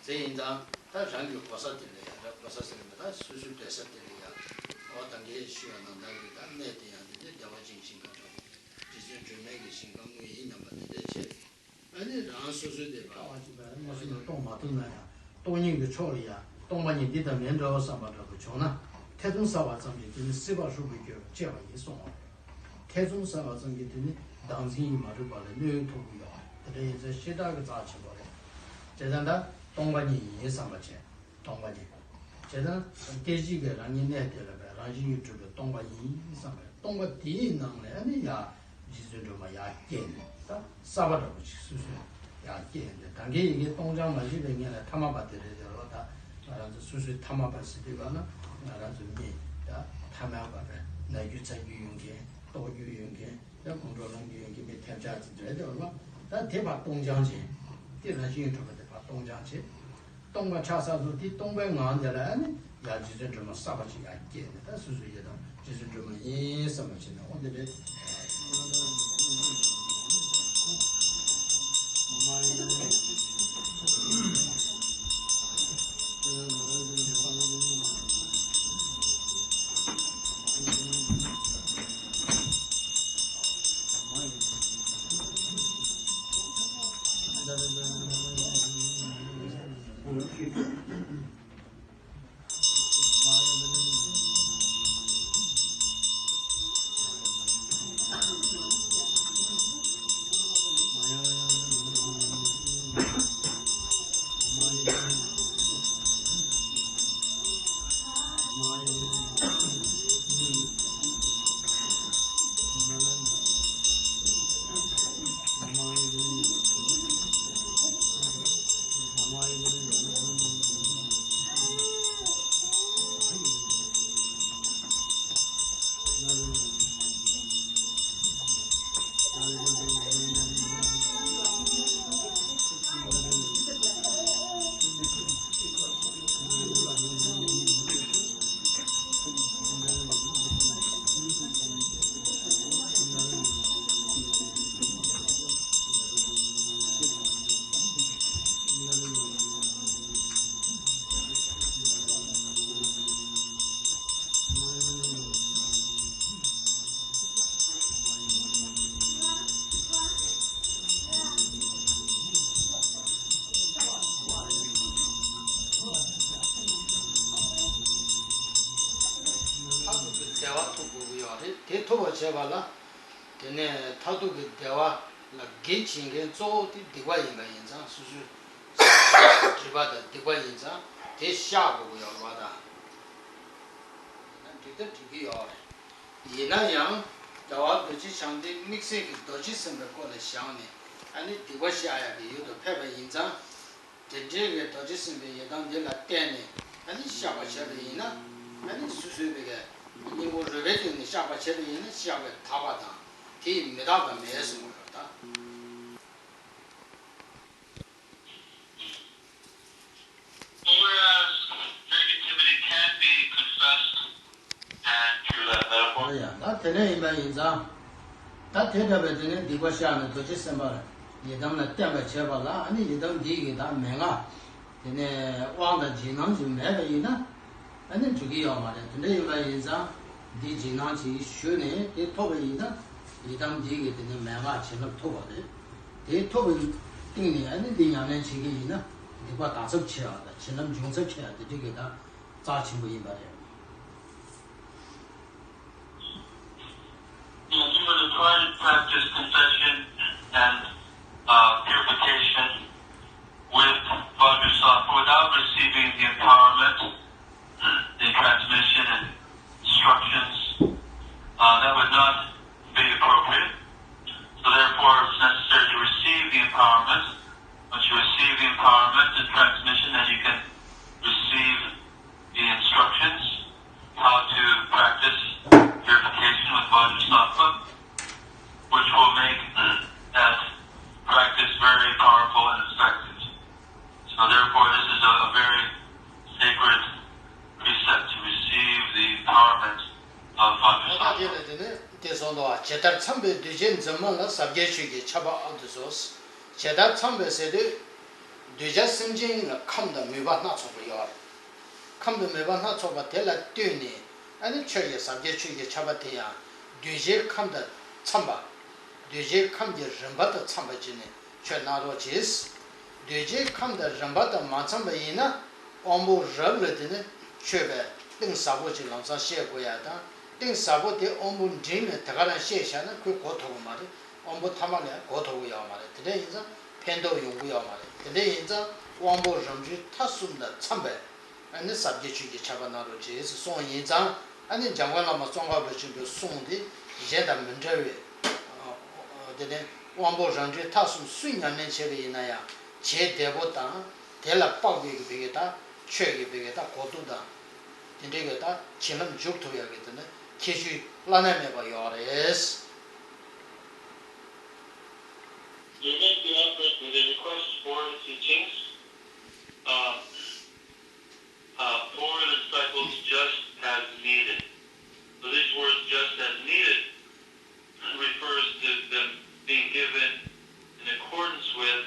དེ་ཡིན་ཙང་ད་རང་གི་གོ་ས་དེ་ལ་ཡ། གོ་ས་ཟེར་ན་ད་སོ་སོའི་སྡོད་ས་དེ་ལ་ཡ། འོ་ད་གིན་ཞུས་པ་ནང་ལྟར་གྱི་ད་གནས་དེ་ཡང་དེ་འདྲའི་བདེ་བ་ཅན་ཞིང་ཁམས་འདྲ་བོ། རྗེ་བཙུན་སྒྲོལ་མའི་གི་ཞིང་ཁམས་དངོས་ཡིན་སྙམ་པ་དེ་འདྲ་བྱེད། ཨ་ནི་རང་སོ་སོའི་དེ་ལྟ་བ་གཅིག་པ་མངོན་སུམ་དུ་རྟོགས་མ་ཐུབ་ན་ཡང་། སྟོང་ཉིད་ཀྱི་ཕྱོགས་ལ་ཡང་སྟོང་པ་ཉིད་འདི་དང་མི་འདྲ་བ་བསམ་པ་འདྲ་པོ་བྱུང་ན། ཐེ་ཚོམ་ཟ་བ་ཙམ་གྱིས་དེ་ནི་སྲིད་པ་ཧྲིལ་པོར་སྐྱེ་བ་ཡིན་གསུངས་པ་རེད། ཐེ་ཚོམ་ཟ་བ་ཙམ་གྱིས་དེ་ནི་བདག་འཛིན་གྱིས་མ་གྲུབ་པ་ལ་གནོད་ཐུབ་ཀྱི་ཡོད་རེད། དེ་འདྲ་ཡིན་ཚེ་ཤེས་རབ་ཀྱི་རྩ་ཆེན་པོ་རེད། བྱས་ཙང་ད་སྟོང་པ་ཉིད་ཡིན་བསམ་པ་བྱས། སྟོང་པ་ཉིད། བྱས་ཙང་སྐད་ཅིག་གིས་རང་ཉིད་གནས་དེ་ལ་བས་རང་བཞིན་གྱིས་གྲུབ་པའི་སྟོང་པ་ཡིན་བསམ་པས། སྟོང་པ་དེའི་ནང་ལ་ཨ་ནི་ཡར་རྗེ་བཙུན་སྒྲོལ་མ་ཡར་སྐྱེས་ནས་ད་གསར་པ་འདྲ་པོ་ཅིག་སོ་སོས་ཡར་སྐྱེས་ནས། ད་གིན་ཡི་གེ་སྟོང་རྐྱང་མ་བཞི་པའི་སྔོན་ལ་ཐ་མལ་པ་དེ་རེད་དེ་རོ། ད་ང་རང་ཚོ་སོ་སོའི་ཐ་མལ་པ་ཟེར་དུས་ག་ན་ང་རང་ཚོ་མི་ད་ཐ་མལ་པ་རེད། ན་རྒྱུ་ཚ་རྒྱུ་ཡོད་མཁན། ལྟོགས་རྒྱུ་ཡོད་མཁན། ད་ཁོང་ཁྲོ་ལངས་རྒྱུ་ཡོད་མཁན་མི་ཐེབས་ཆག་ཅིག་རེད་དེ་རོ། ད་དེ་ཕར་སྟོང་རྐྱང་བྱས། དེ་རང་བཞིན་གྱིས་གྲུབ་པ་དེ་ཕར་སྟོང་རྐྱང་བྱས། སྟོང་པ་ཆགས་ས་ཚོ་དེ་སྟོང་པའི་ངང་དེ་ལ་ནི་ཡར་རྗེ་བཙུན་སྒྲོལ་མ་གསར་པ་ཅིག་ཡར་སྐྱེས་ནས། ད་སོ་སོ་ཡི་དམ་རྗེ་བཙུན་སྒྲོལ་མ་ཡིན་བསམ་པ་བྱས་ནས། འོ་འདི་རེད། མཐར་ཐུག་གི་བདེ་བ་ཐོབ་དགོས་ཀྱི་ཡོད་རེད། དེ་ཐོབ་པར་བྱེད་པ་ལ། དེ་ནས་མཐར་ཐུག་གི་བདེ་བ་ལ་གེགས་བྱེད་མཁན་གཙོ་བོ་དེ་སྡིག་པ་ཡིན་པ་ཡིན་ཙང་། སོ་སོའི་སྒྲིབ་པ་དང་སྡིག་པ་ཡིན་ཙང་དེ་བཤགས་དགོས་ཀྱི་ཡོད་རེད་པ། ད་ཡིན་ན་འགྲིག་ད་འགྲིག་གི་ཡོད་རེད། ཡིན་ན་ཡང་རྒྱལ་བ་རྡོ་རྗེ་འཆང་དེ་དམིགས་བསལ་གྱི་རྡོ་རྗེ་སེམས་དཔའི་སྐོར་ལ་བཞག་ནས། ཨ་ནི་སྡིག་པ་བཤགས་ཡག་གི་ཡུལ་དུ་ཕེབས་པ་ཡིན་ཙང་། དེ་འདྲའི་གི་རྡོ་རྗེ་སེམས་དཔའི་ཡི་དམ་འདི་ལ་བརྟེན་ནས་ཨ་ནི་བཤགས་པ་བྱས་པ་ཡིན་ན། ཨ་ནི་སོ་སོའི་བའི་གི་སྙིང་པོ་རུས་པའི་སྟེང་ནས་བཤགས་པ་བྱས་པ་ཡིན་ན། བཤགས་པས་དག་པ་དང་། དེ་ཡིས་མི་དག་པ་མེད་གསུངས་པ་རེད་ད། Whereas negativity can be confessed and pure that metaphor. ཡ། ད་དེ་འདྲ་ཡིན་པ་ཡིན་ཙང་། ད་དེ་འདྲ་བའི་དེ་ནས་སྡིག་པ་བཤགས་ནས་རྡོ་རྗེ་སེམས་དཔའ་ཡི་དམ་ལ་བརྟེན་པར་བྱས་པ་ལ། ཨ་ནི་ཡི་དམ་འདི་གི་ད་མན་ངག་དེ་ནས་དབང་དང་རྗེས་གནང་ཞིག་མེད་པ་ཡིན་ན། ཨ་ནི་འགྲིག་གི་ཡོད་མ་རེད། དེ་འདྲ་ཡིན་པ་ཡིན་ཙང་འདི་རྗེས་གནང་ཅིག་ཞུས་ནས་དེ་ཐོབ་པ་ཡིན་ན། ཡི་དམ་འདི་གི་དེ་ནས་མན་ངག་བྱིན་རླབས་ཐོབ་པ་རེད། དེ་ཐོབ་པའི་སྟེང་ནས་ཨ་ནི་འདི་ཉམས་ལེན་བྱེད་ཀྱི་ཡིན་ན། སྡིག་པ་དག་ཚབས་ཆེ་བ་དང་བྱིན་རླབས་འབྱུང་ཚབས་ཆེ་བ་དེ་འདྲ་གི་ད་རྩ་ཆེན་པོ་ཡིན་པ་རེད། If you were to try to practice confession and, uh, purification with Vajrasattva without receiving the empowerment, the transmission and instructions, uh, that would not be appropriate. So therefore, it's necessary to receive the empowerment. Once you receive the empowerment and transmission, then you can receive the instructions how to practice purification with Vajrasattva, which will make that practice very powerful and effective. So therefore, this is a, a very sacred precept to receive the empowerment of Vajrasattva. ད་དེ་ལ་དེ་ནས་དེ་སོང་དོ། ཇི་ལྟར་འཚམས་པའི་གདུལ་བྱའི་འཛིན་མ་ལ། ཟབ་རྒྱས་ཆོས་ཀྱི་ཆར་པ་ཨ་འདུ་སོགས། ཇི་ལྟར་འཚམས་པའི་ཟེར་དུས། གདུལ་བྱ་སེམས་ཅན་ལ་ཁམས་དང་མོས་པ་སྣ་ཚོགས་པ་ཡོད་རེད། ཁམས་དང་མོས་པ་སྣ་ཚོགས་པ་དེ་ལ་ལྟོས་ནས། ཨ་ནི་ཆོས་ཀྱི་ཟབ་རྒྱས་ཆོས་ཀྱི་ཆར་པ་དེ་ཡང་གདུལ་བྱའི་ཁམས་དང་འཚམས་པ། གདུལ་བྱའི་ཁམས་ཀྱི་རིམ་པ་དང་འཚམས་པ་བྱས་ནས་མཆོད་གནང་རོགས་གྱིས། གདུལ་བྱའི་ཁམས་དང་རིམ་པ་དང་མ་འཚམས་པ་ཡིན་ན། དབང་པོ་རབ་ལ་དེ་ནི་མཆོད་པའི་གཏིང་ཟབ་པོ་ཅིག་ལམ་སང་བཤད་དགོས་ཡ་དང་། གཏིང་ཟབ་པོ་དེ་དབང་པོ་འབྲིང་ནས་དེ་ག་རང་བཤད་བཞག་ན་ཁོས་གོ་ཐུབ་ཀྱི་མ་རེད། དབང་པོ་ཐ་མ་ལ་ཡང་གོ་ཐུབ་ཀྱི་ཡོད་མ་རེད། དེ་འདྲ་ཡིན་ཙང་ཕན་ཐོགས་ཡོང་གི་ཡོད་མ་རེད། དེ་འདྲ་ཡིན་ཙང་དབང་པོ་རབ་འབྲིང་ཐ་གསུམ་དང་འཚམས་པའི་ཨ་ནི་ཟབ་རྒྱས་ཆོས་ཀྱི་ཆར་པ་གནང་རོགས་བྱེད་ཟེར་གསུངས་ཡིན་ཙང་། ཨ་ནི་འཇམ་མགོན་བླ་མ་ཙོང་ཁ་པ་ཆེན་པོའི་གསུང་དེ་གཞན་དང་མི་འདྲ་བའི། དེ་ནས་དབང་པོ་རབ་འབྲིང་ཐ་གསུམ་སུས་ཉམས་ལེན་བྱས་པ་ཡིན་ན་ཡང་བྱེད་བདེ་པོ་དང་། དེ་ལ་དཔག་པའི་གི་བེ་གེ་ད་ཆོས་ཀྱི་བེ་གེ་ད་གོ་རྟོགས་དང་། དེ་འདྲའི་གི་ད་བྱིན་རླབས་འཇུག་ཐུབ་ཡག་གི་དེ་ནི་ཁྱད་ཆོས་བླ་ན་མེད་པ་ཡོད་རེད། We make the effort with a request for the teachings. Uh, uh, for the disciples just as needed. So these words, just as needed, refers to them being given in accordance with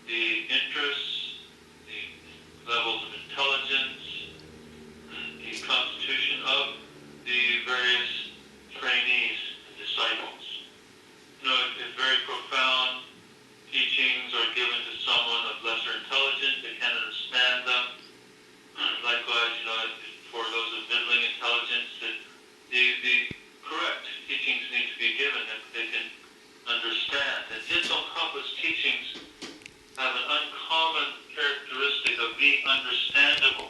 the interests, the levels of intelligence, the constitution of the various trainees and disciples. You know, if, if very profound teachings are given to someone of lesser intelligence, they cannot understandable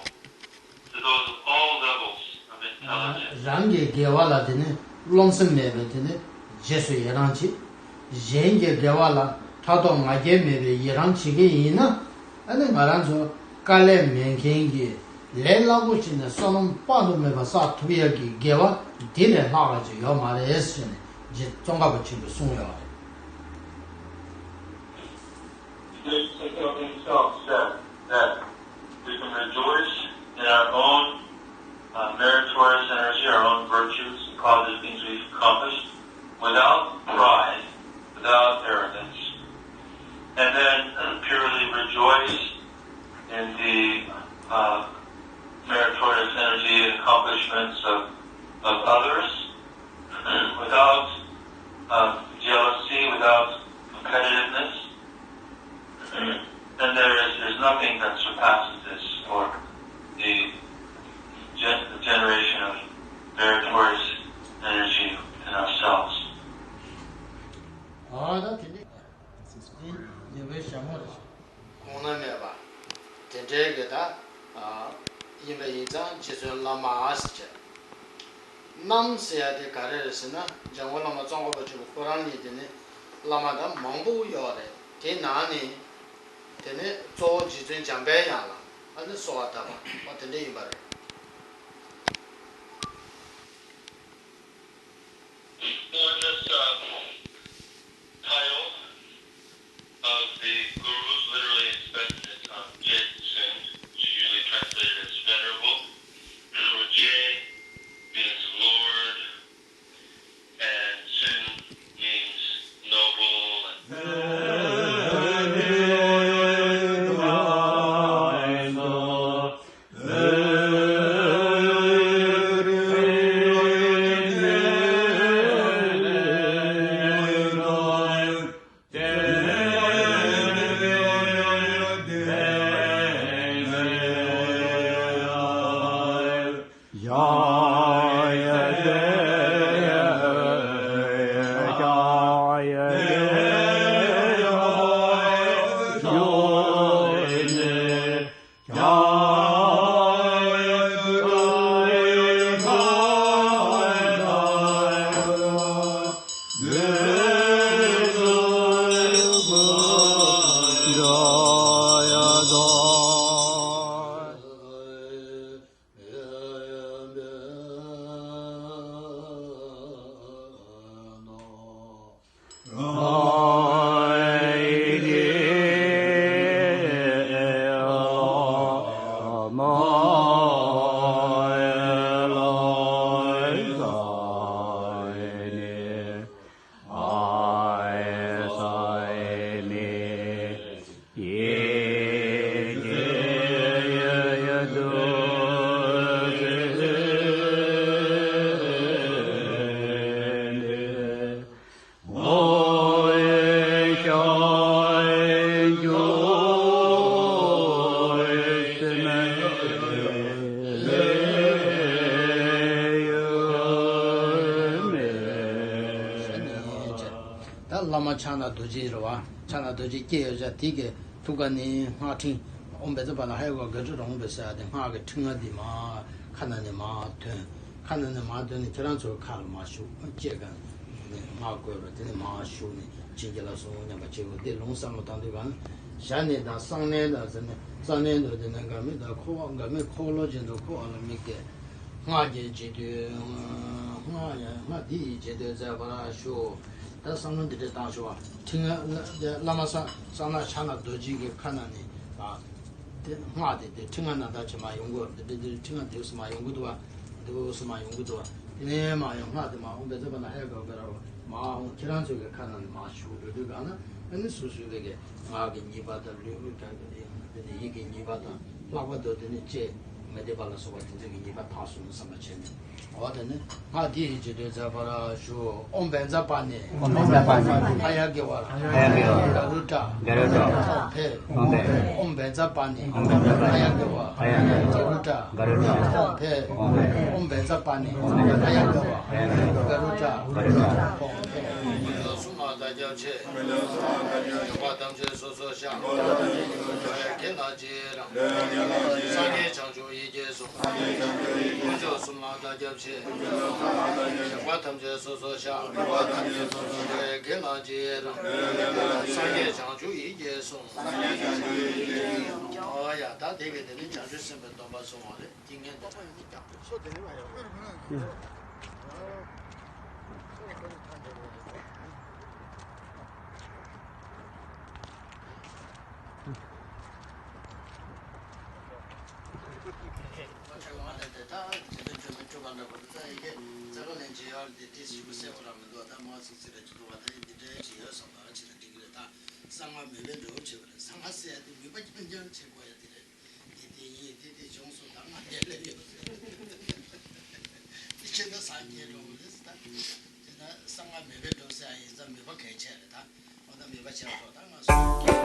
to those of all levels of intelligence. རང་གི་དགེ་བ་ལ་དེ་ནི་རློམ་སེམས་མེད་པའི་དེ་ནི་རྗེས་སུ་ཡི་རང་བྱེད། གཞན་གྱི་དགེ་བ་ལ་ཕྲག་དོག་ང་རྒྱལ་མེད་པའི་ཡི་རང་བྱེད་ཀྱི་ཡིན་ན། ཨ་ནི་ང་རང་ཚོ་དཀའ་ལས་མེད་མཁན་གྱི་ལས་སླ་པོ་བྱས་ནས་བསོད་ནམས་དཔག་ཏུ་མེད་པ་བསགས་ཐུབ་ཡག་གི་དགེ་བ་དེ་ལས་ལྷག་པ་ཅིག་ཡོད་མ་རེད་ཟེར་ནས་རྗེ་ཙོང་ཁ་པ་ཆེན་པོས་གསུངས་ཡོད་རེད། Himself said that we can rejoice in our own uh, meritorious energy, our own virtues, the positive things we've accomplished, without pride, without arrogance, and then uh, purely rejoice in the uh, meritorious energy and accomplishments of, of others, without uh, jealousy, without competitiveness. And there is there's nothing that surpasses this, or the, gen- the generation of meritorious energy in ourselves. ཨ་ད་དེ་ནི་ཉེ་བའི་ཞྭ་མོ་རེད། གོང་ན་མེད་པ་དེ་འདྲའི་གི་ད་ཨ་ཡིན་པ་ཡིན་ཙང་རྗེ་བཙུན་བླ་མ་ཟེར་བྱས། གནམ་ཟེར་ཡ་དེ་ག་རེ་རེད་ཟེར་ན། འཇམ་མགོན་བླ་མ་ཙོང་ཁ་པ་ཆེན་པོ་ཁོ་རང་ཉིད་དེ་ནི་བླ་མ་དང་མང་པོ་ཡོད་རེད། དེ་ནང་ནས་དེ་ནི་གཙོ་བོ་རྗེ་བཙུན་འཇམ་དཔལ་དབྱངས་ལ་ཨ་ནི་གསོལ་བ་བཏབ་པ་དེ་འདྲ་ཡིན་པ་རེད། Well, in this uh, title of the Guru's literally expressed as um, Jetsung, which is usually translated as venerable. So J means Lord, and Tsung means noble. And ད་བླ་མ་ཕྱག་ན་རྡོ་རྗེ་རེད་བ། ཕྱག་ན་རྡོ་རྗེ་སྐྱེས་ཡོད་ས་དེ་གི་ཐུགས་ཀ་ནས་སྔགས་ཕྲེང་ཨོཾ་བཛྲ་པཱ་ལ་ཧ་ཡ་ག་ག་གྲུ་རོང་བེ་ས་དེ་སྔགས་ཀྱི་ཕྲེང་བ་འདི་མར་ཁ་ནང་ནས་མར་ཐོན། ཁ་ནང་ནས་མར་ཐོན་ནས་ཁྱེད་རང་ཚོའི་ཁ་ལ་མར་ཞུགས། ལྕེ་ག་ནས་སྔགས་བཀོད་པ་དེ་ནས་མར་ཞུགས་ནས་བྱིན་གྱིས་བརླབས་སོ་སྙམ་པ་བྱེད་དགོས། དེ་ལུང་བསམ་བློ་བཏང་དུས་ག་ན་ཞལ་ནས་དང་གསང་གནས་དང་ཟེར་ནས་རྩ་གནས་འདུག་དེ་ནས་དགའ་མི་དང་འཁོར་བ་དགའ་མི་འཁོར་ལོ་བཞིན་དུ་འཁོར་བ་ལ་དམིགས་ཏེ། སྔགས་ཀྱི་རྗེས་ཟློས། སྔགས་ཡང་སྔགས་འདི་ཡི་རྗེས་ཟློས་མཛད་པར་ཞུ། ད་བསམ་བློ་འདི་འདྲ་བཏང་ཤོག་ཨ། ཕྲེང་བ་བླ་མ་ས་གསང་སྔགས་ཕྱག་ན་རྡོ་རྗེ་གི་ཁ་ནང་ནས་ཨ། དེ་སྔགས་དེ་དེ་ཕྲེང་བ་ནང་ལྟར་བྱས་མར་ཡོང་གི་ཡོད་རེད། འདི་འདི་ཕྲེང་བ་འདི་སུ་མར་ཡོང་གི་འདུག་བ། འདི་སུ་མར་ཡོང་གི་འདུག་བ། དེ་ནས་མར་ཡང་སྔགས་དེ་མར་འོང་བའི་ཚེ་བ་ན་ཧེ་ག་ག་ར་བ་མར་འོང་། ཁྱེད་རང་ཚོའི་གི་ཁ་ནང་ནས་མར་ཞུགས་འགྲོ་དུས་གང་ན་ཨ་ནི་སོ་སོའི་གི་ངག་གི་ཉེས་པ་དང་ལུས་ཀྱི་ག་གི་དེ་ཡང་དེ་ནས་ཡིད་ཀྱི་ཉེས་པ་དང་ལྷག་པར་དུ་དེ་ནས་ལྕེ་མི་བདེ་བ་ལ་སོགས་པ་དེ་ཚོ་གི་ཉེས་པ་དག་སོང་བསམ་པ་བྱས་ནས། འོ་དེ་ནས་སྔགས་འདི་ཡི་རྗེས་ཟློས་མཛད་པར་ཞུ། ཨོཾ་བཛྲ་པཱ་ཎི། ཨོཾ་བཛྲ་པཱ་ཎི། ཨཱརྱ་གྷི་ཝ། ཨཱརྱ་གྷི་ཝ། ག་རུ་ཌ། ག་རུ་ཌ། ཨོཾ་ཕཊ། ཨོཾ་ཕཊ། ཨོཾ་བཛྲ་པཱ་ཎི། ཨོཾ་བཛྲ་པཱ་ཎི། ཨཱརྱ་གྷི་ཝ། ཨཱརྱ་གྷི་ཝ། ག་རུ་ཌ། ག་རེ་རོ་ཅག་ཕེ། ཨོཾ་བཛྲ་པཱ་ཎི། ཨཱརྱ་ག་བ། ག་རེ་རོ་ཅག་ག་རེ་རོ་ཅག་གསུམ་ལ་བདག་སྐྱབས་མཆི། ཡོན་ཏན་ཐམས་ཅད་སོ་སོར་བཤགས། འགྲོ་བའི་དགེ་སློང་རྗེ་རང་། སངས་རྒྱས་བྱང་ཆུབ་ཡིད་ཀྱིས་བཟུང་། དཀོན་མཆོག་གསུམ་ལ་བདག་སྐྱབས་མཆི། ཡོན་ཏན་ཐམས་ཅད་སོ་སོར་བཤགས། འགྲོ་བའི་དགེ་སློང་རྗེ་རང་། སངས་རྒྱས་བྱང་ཆུབ་ཡིད་ཀྱིས་བཟུང་། ཨོ་ཡ། ད་དེ་གའི་དེ་ནི་བྱང་ཆུབ་སེམས་དཔའི་སྡོམ་པ་སོང་བ་རེད། ཏིང་ངེ་འཛིན་དང་ཡང་ཅི་ཀྱང་མི་སྲིད། གསང་སྔགས་མོས་པའི་འདྲ་བོ་བྱེད་པ་རེད། གསང་སྔགས་ཟེར་ཡ་དེ་མོས་པ་རྐྱང་རྐྱང་བྱེད་དགོས་ཡ་དེ་རེད། དེ་དེ་ཡིན་དེ་དེ་བྱུང་སོང་ད་ང་དེ་ལ་ཡོད། དེ་ཁྱེད་ད་སངས་རྒྱས་འགྲོ་གི་རེད་ད། དེ་ད་གསང་སྔགས་མོས་པའི་འགྲོ་ཟེར་ཡ་ཡིན་ཙང་མོས་པ་གལ་ཆེ་རེད་ད། འོ་ད་མོས་པ་བྱས་རོགས་ད་ང་སོང་།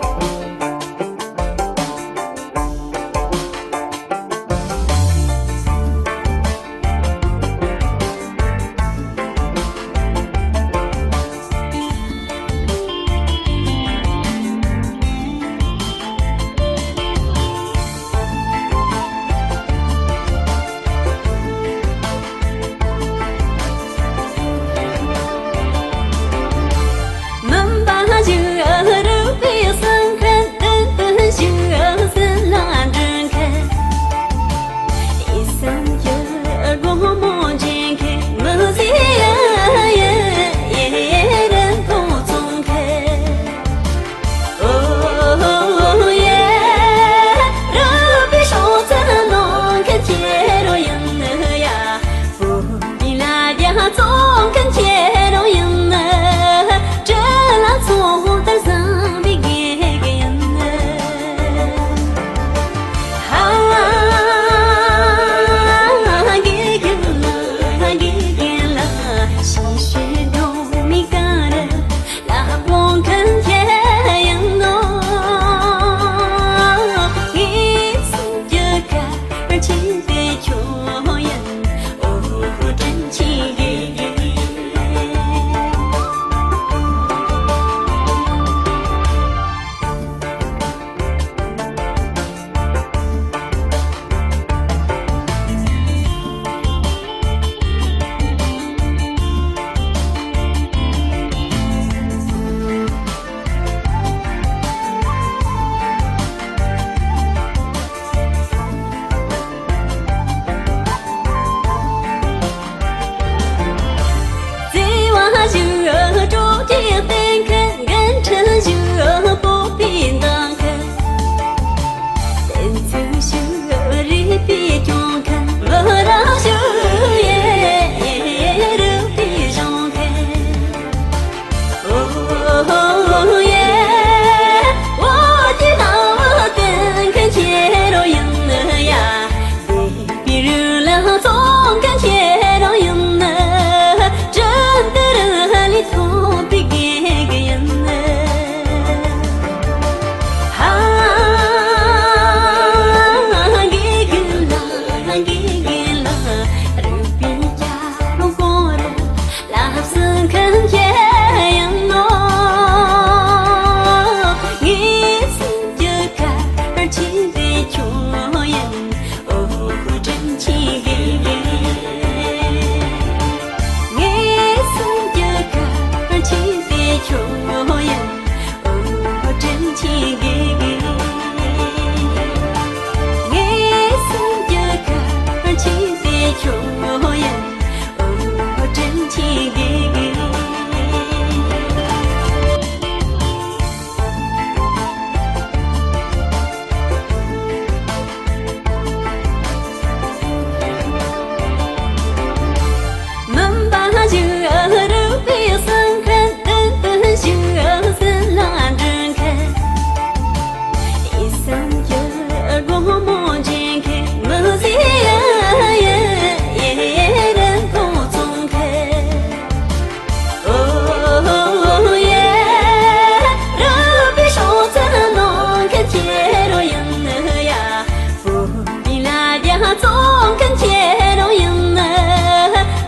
བཙོང་མཁན་ཁྱེད་རང་ཡིན།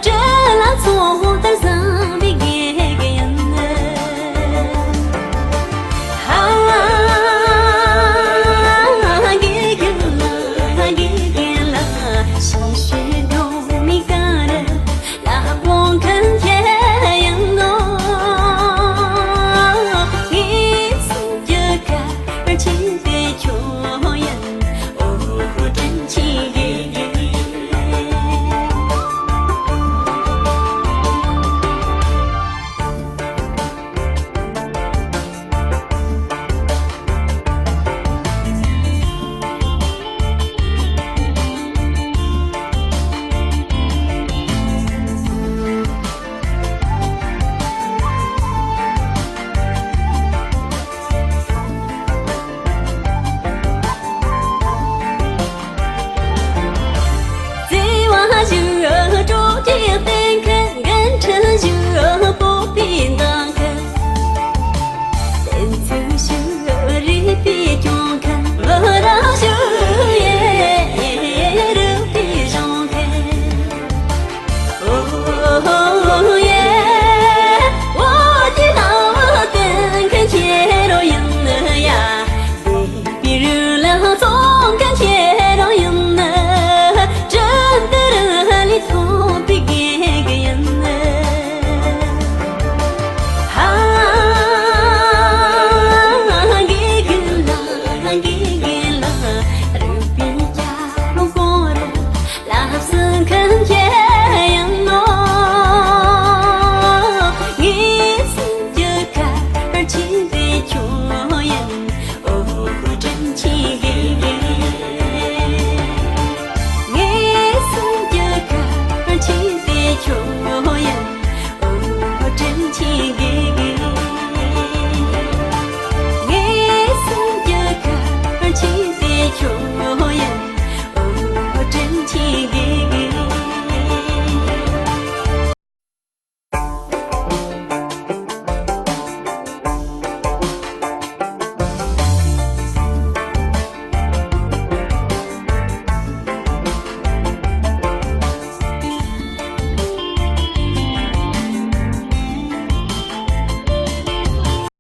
བྲེལ་ལ་ཚོགས་ལྟར་བཟང་བའི་དགེ་རྒན་ཡིན། ཧ། དགེ་རྒན་ལགས། དགེ་རྒན་ལགས། ཞེས་ཞུ་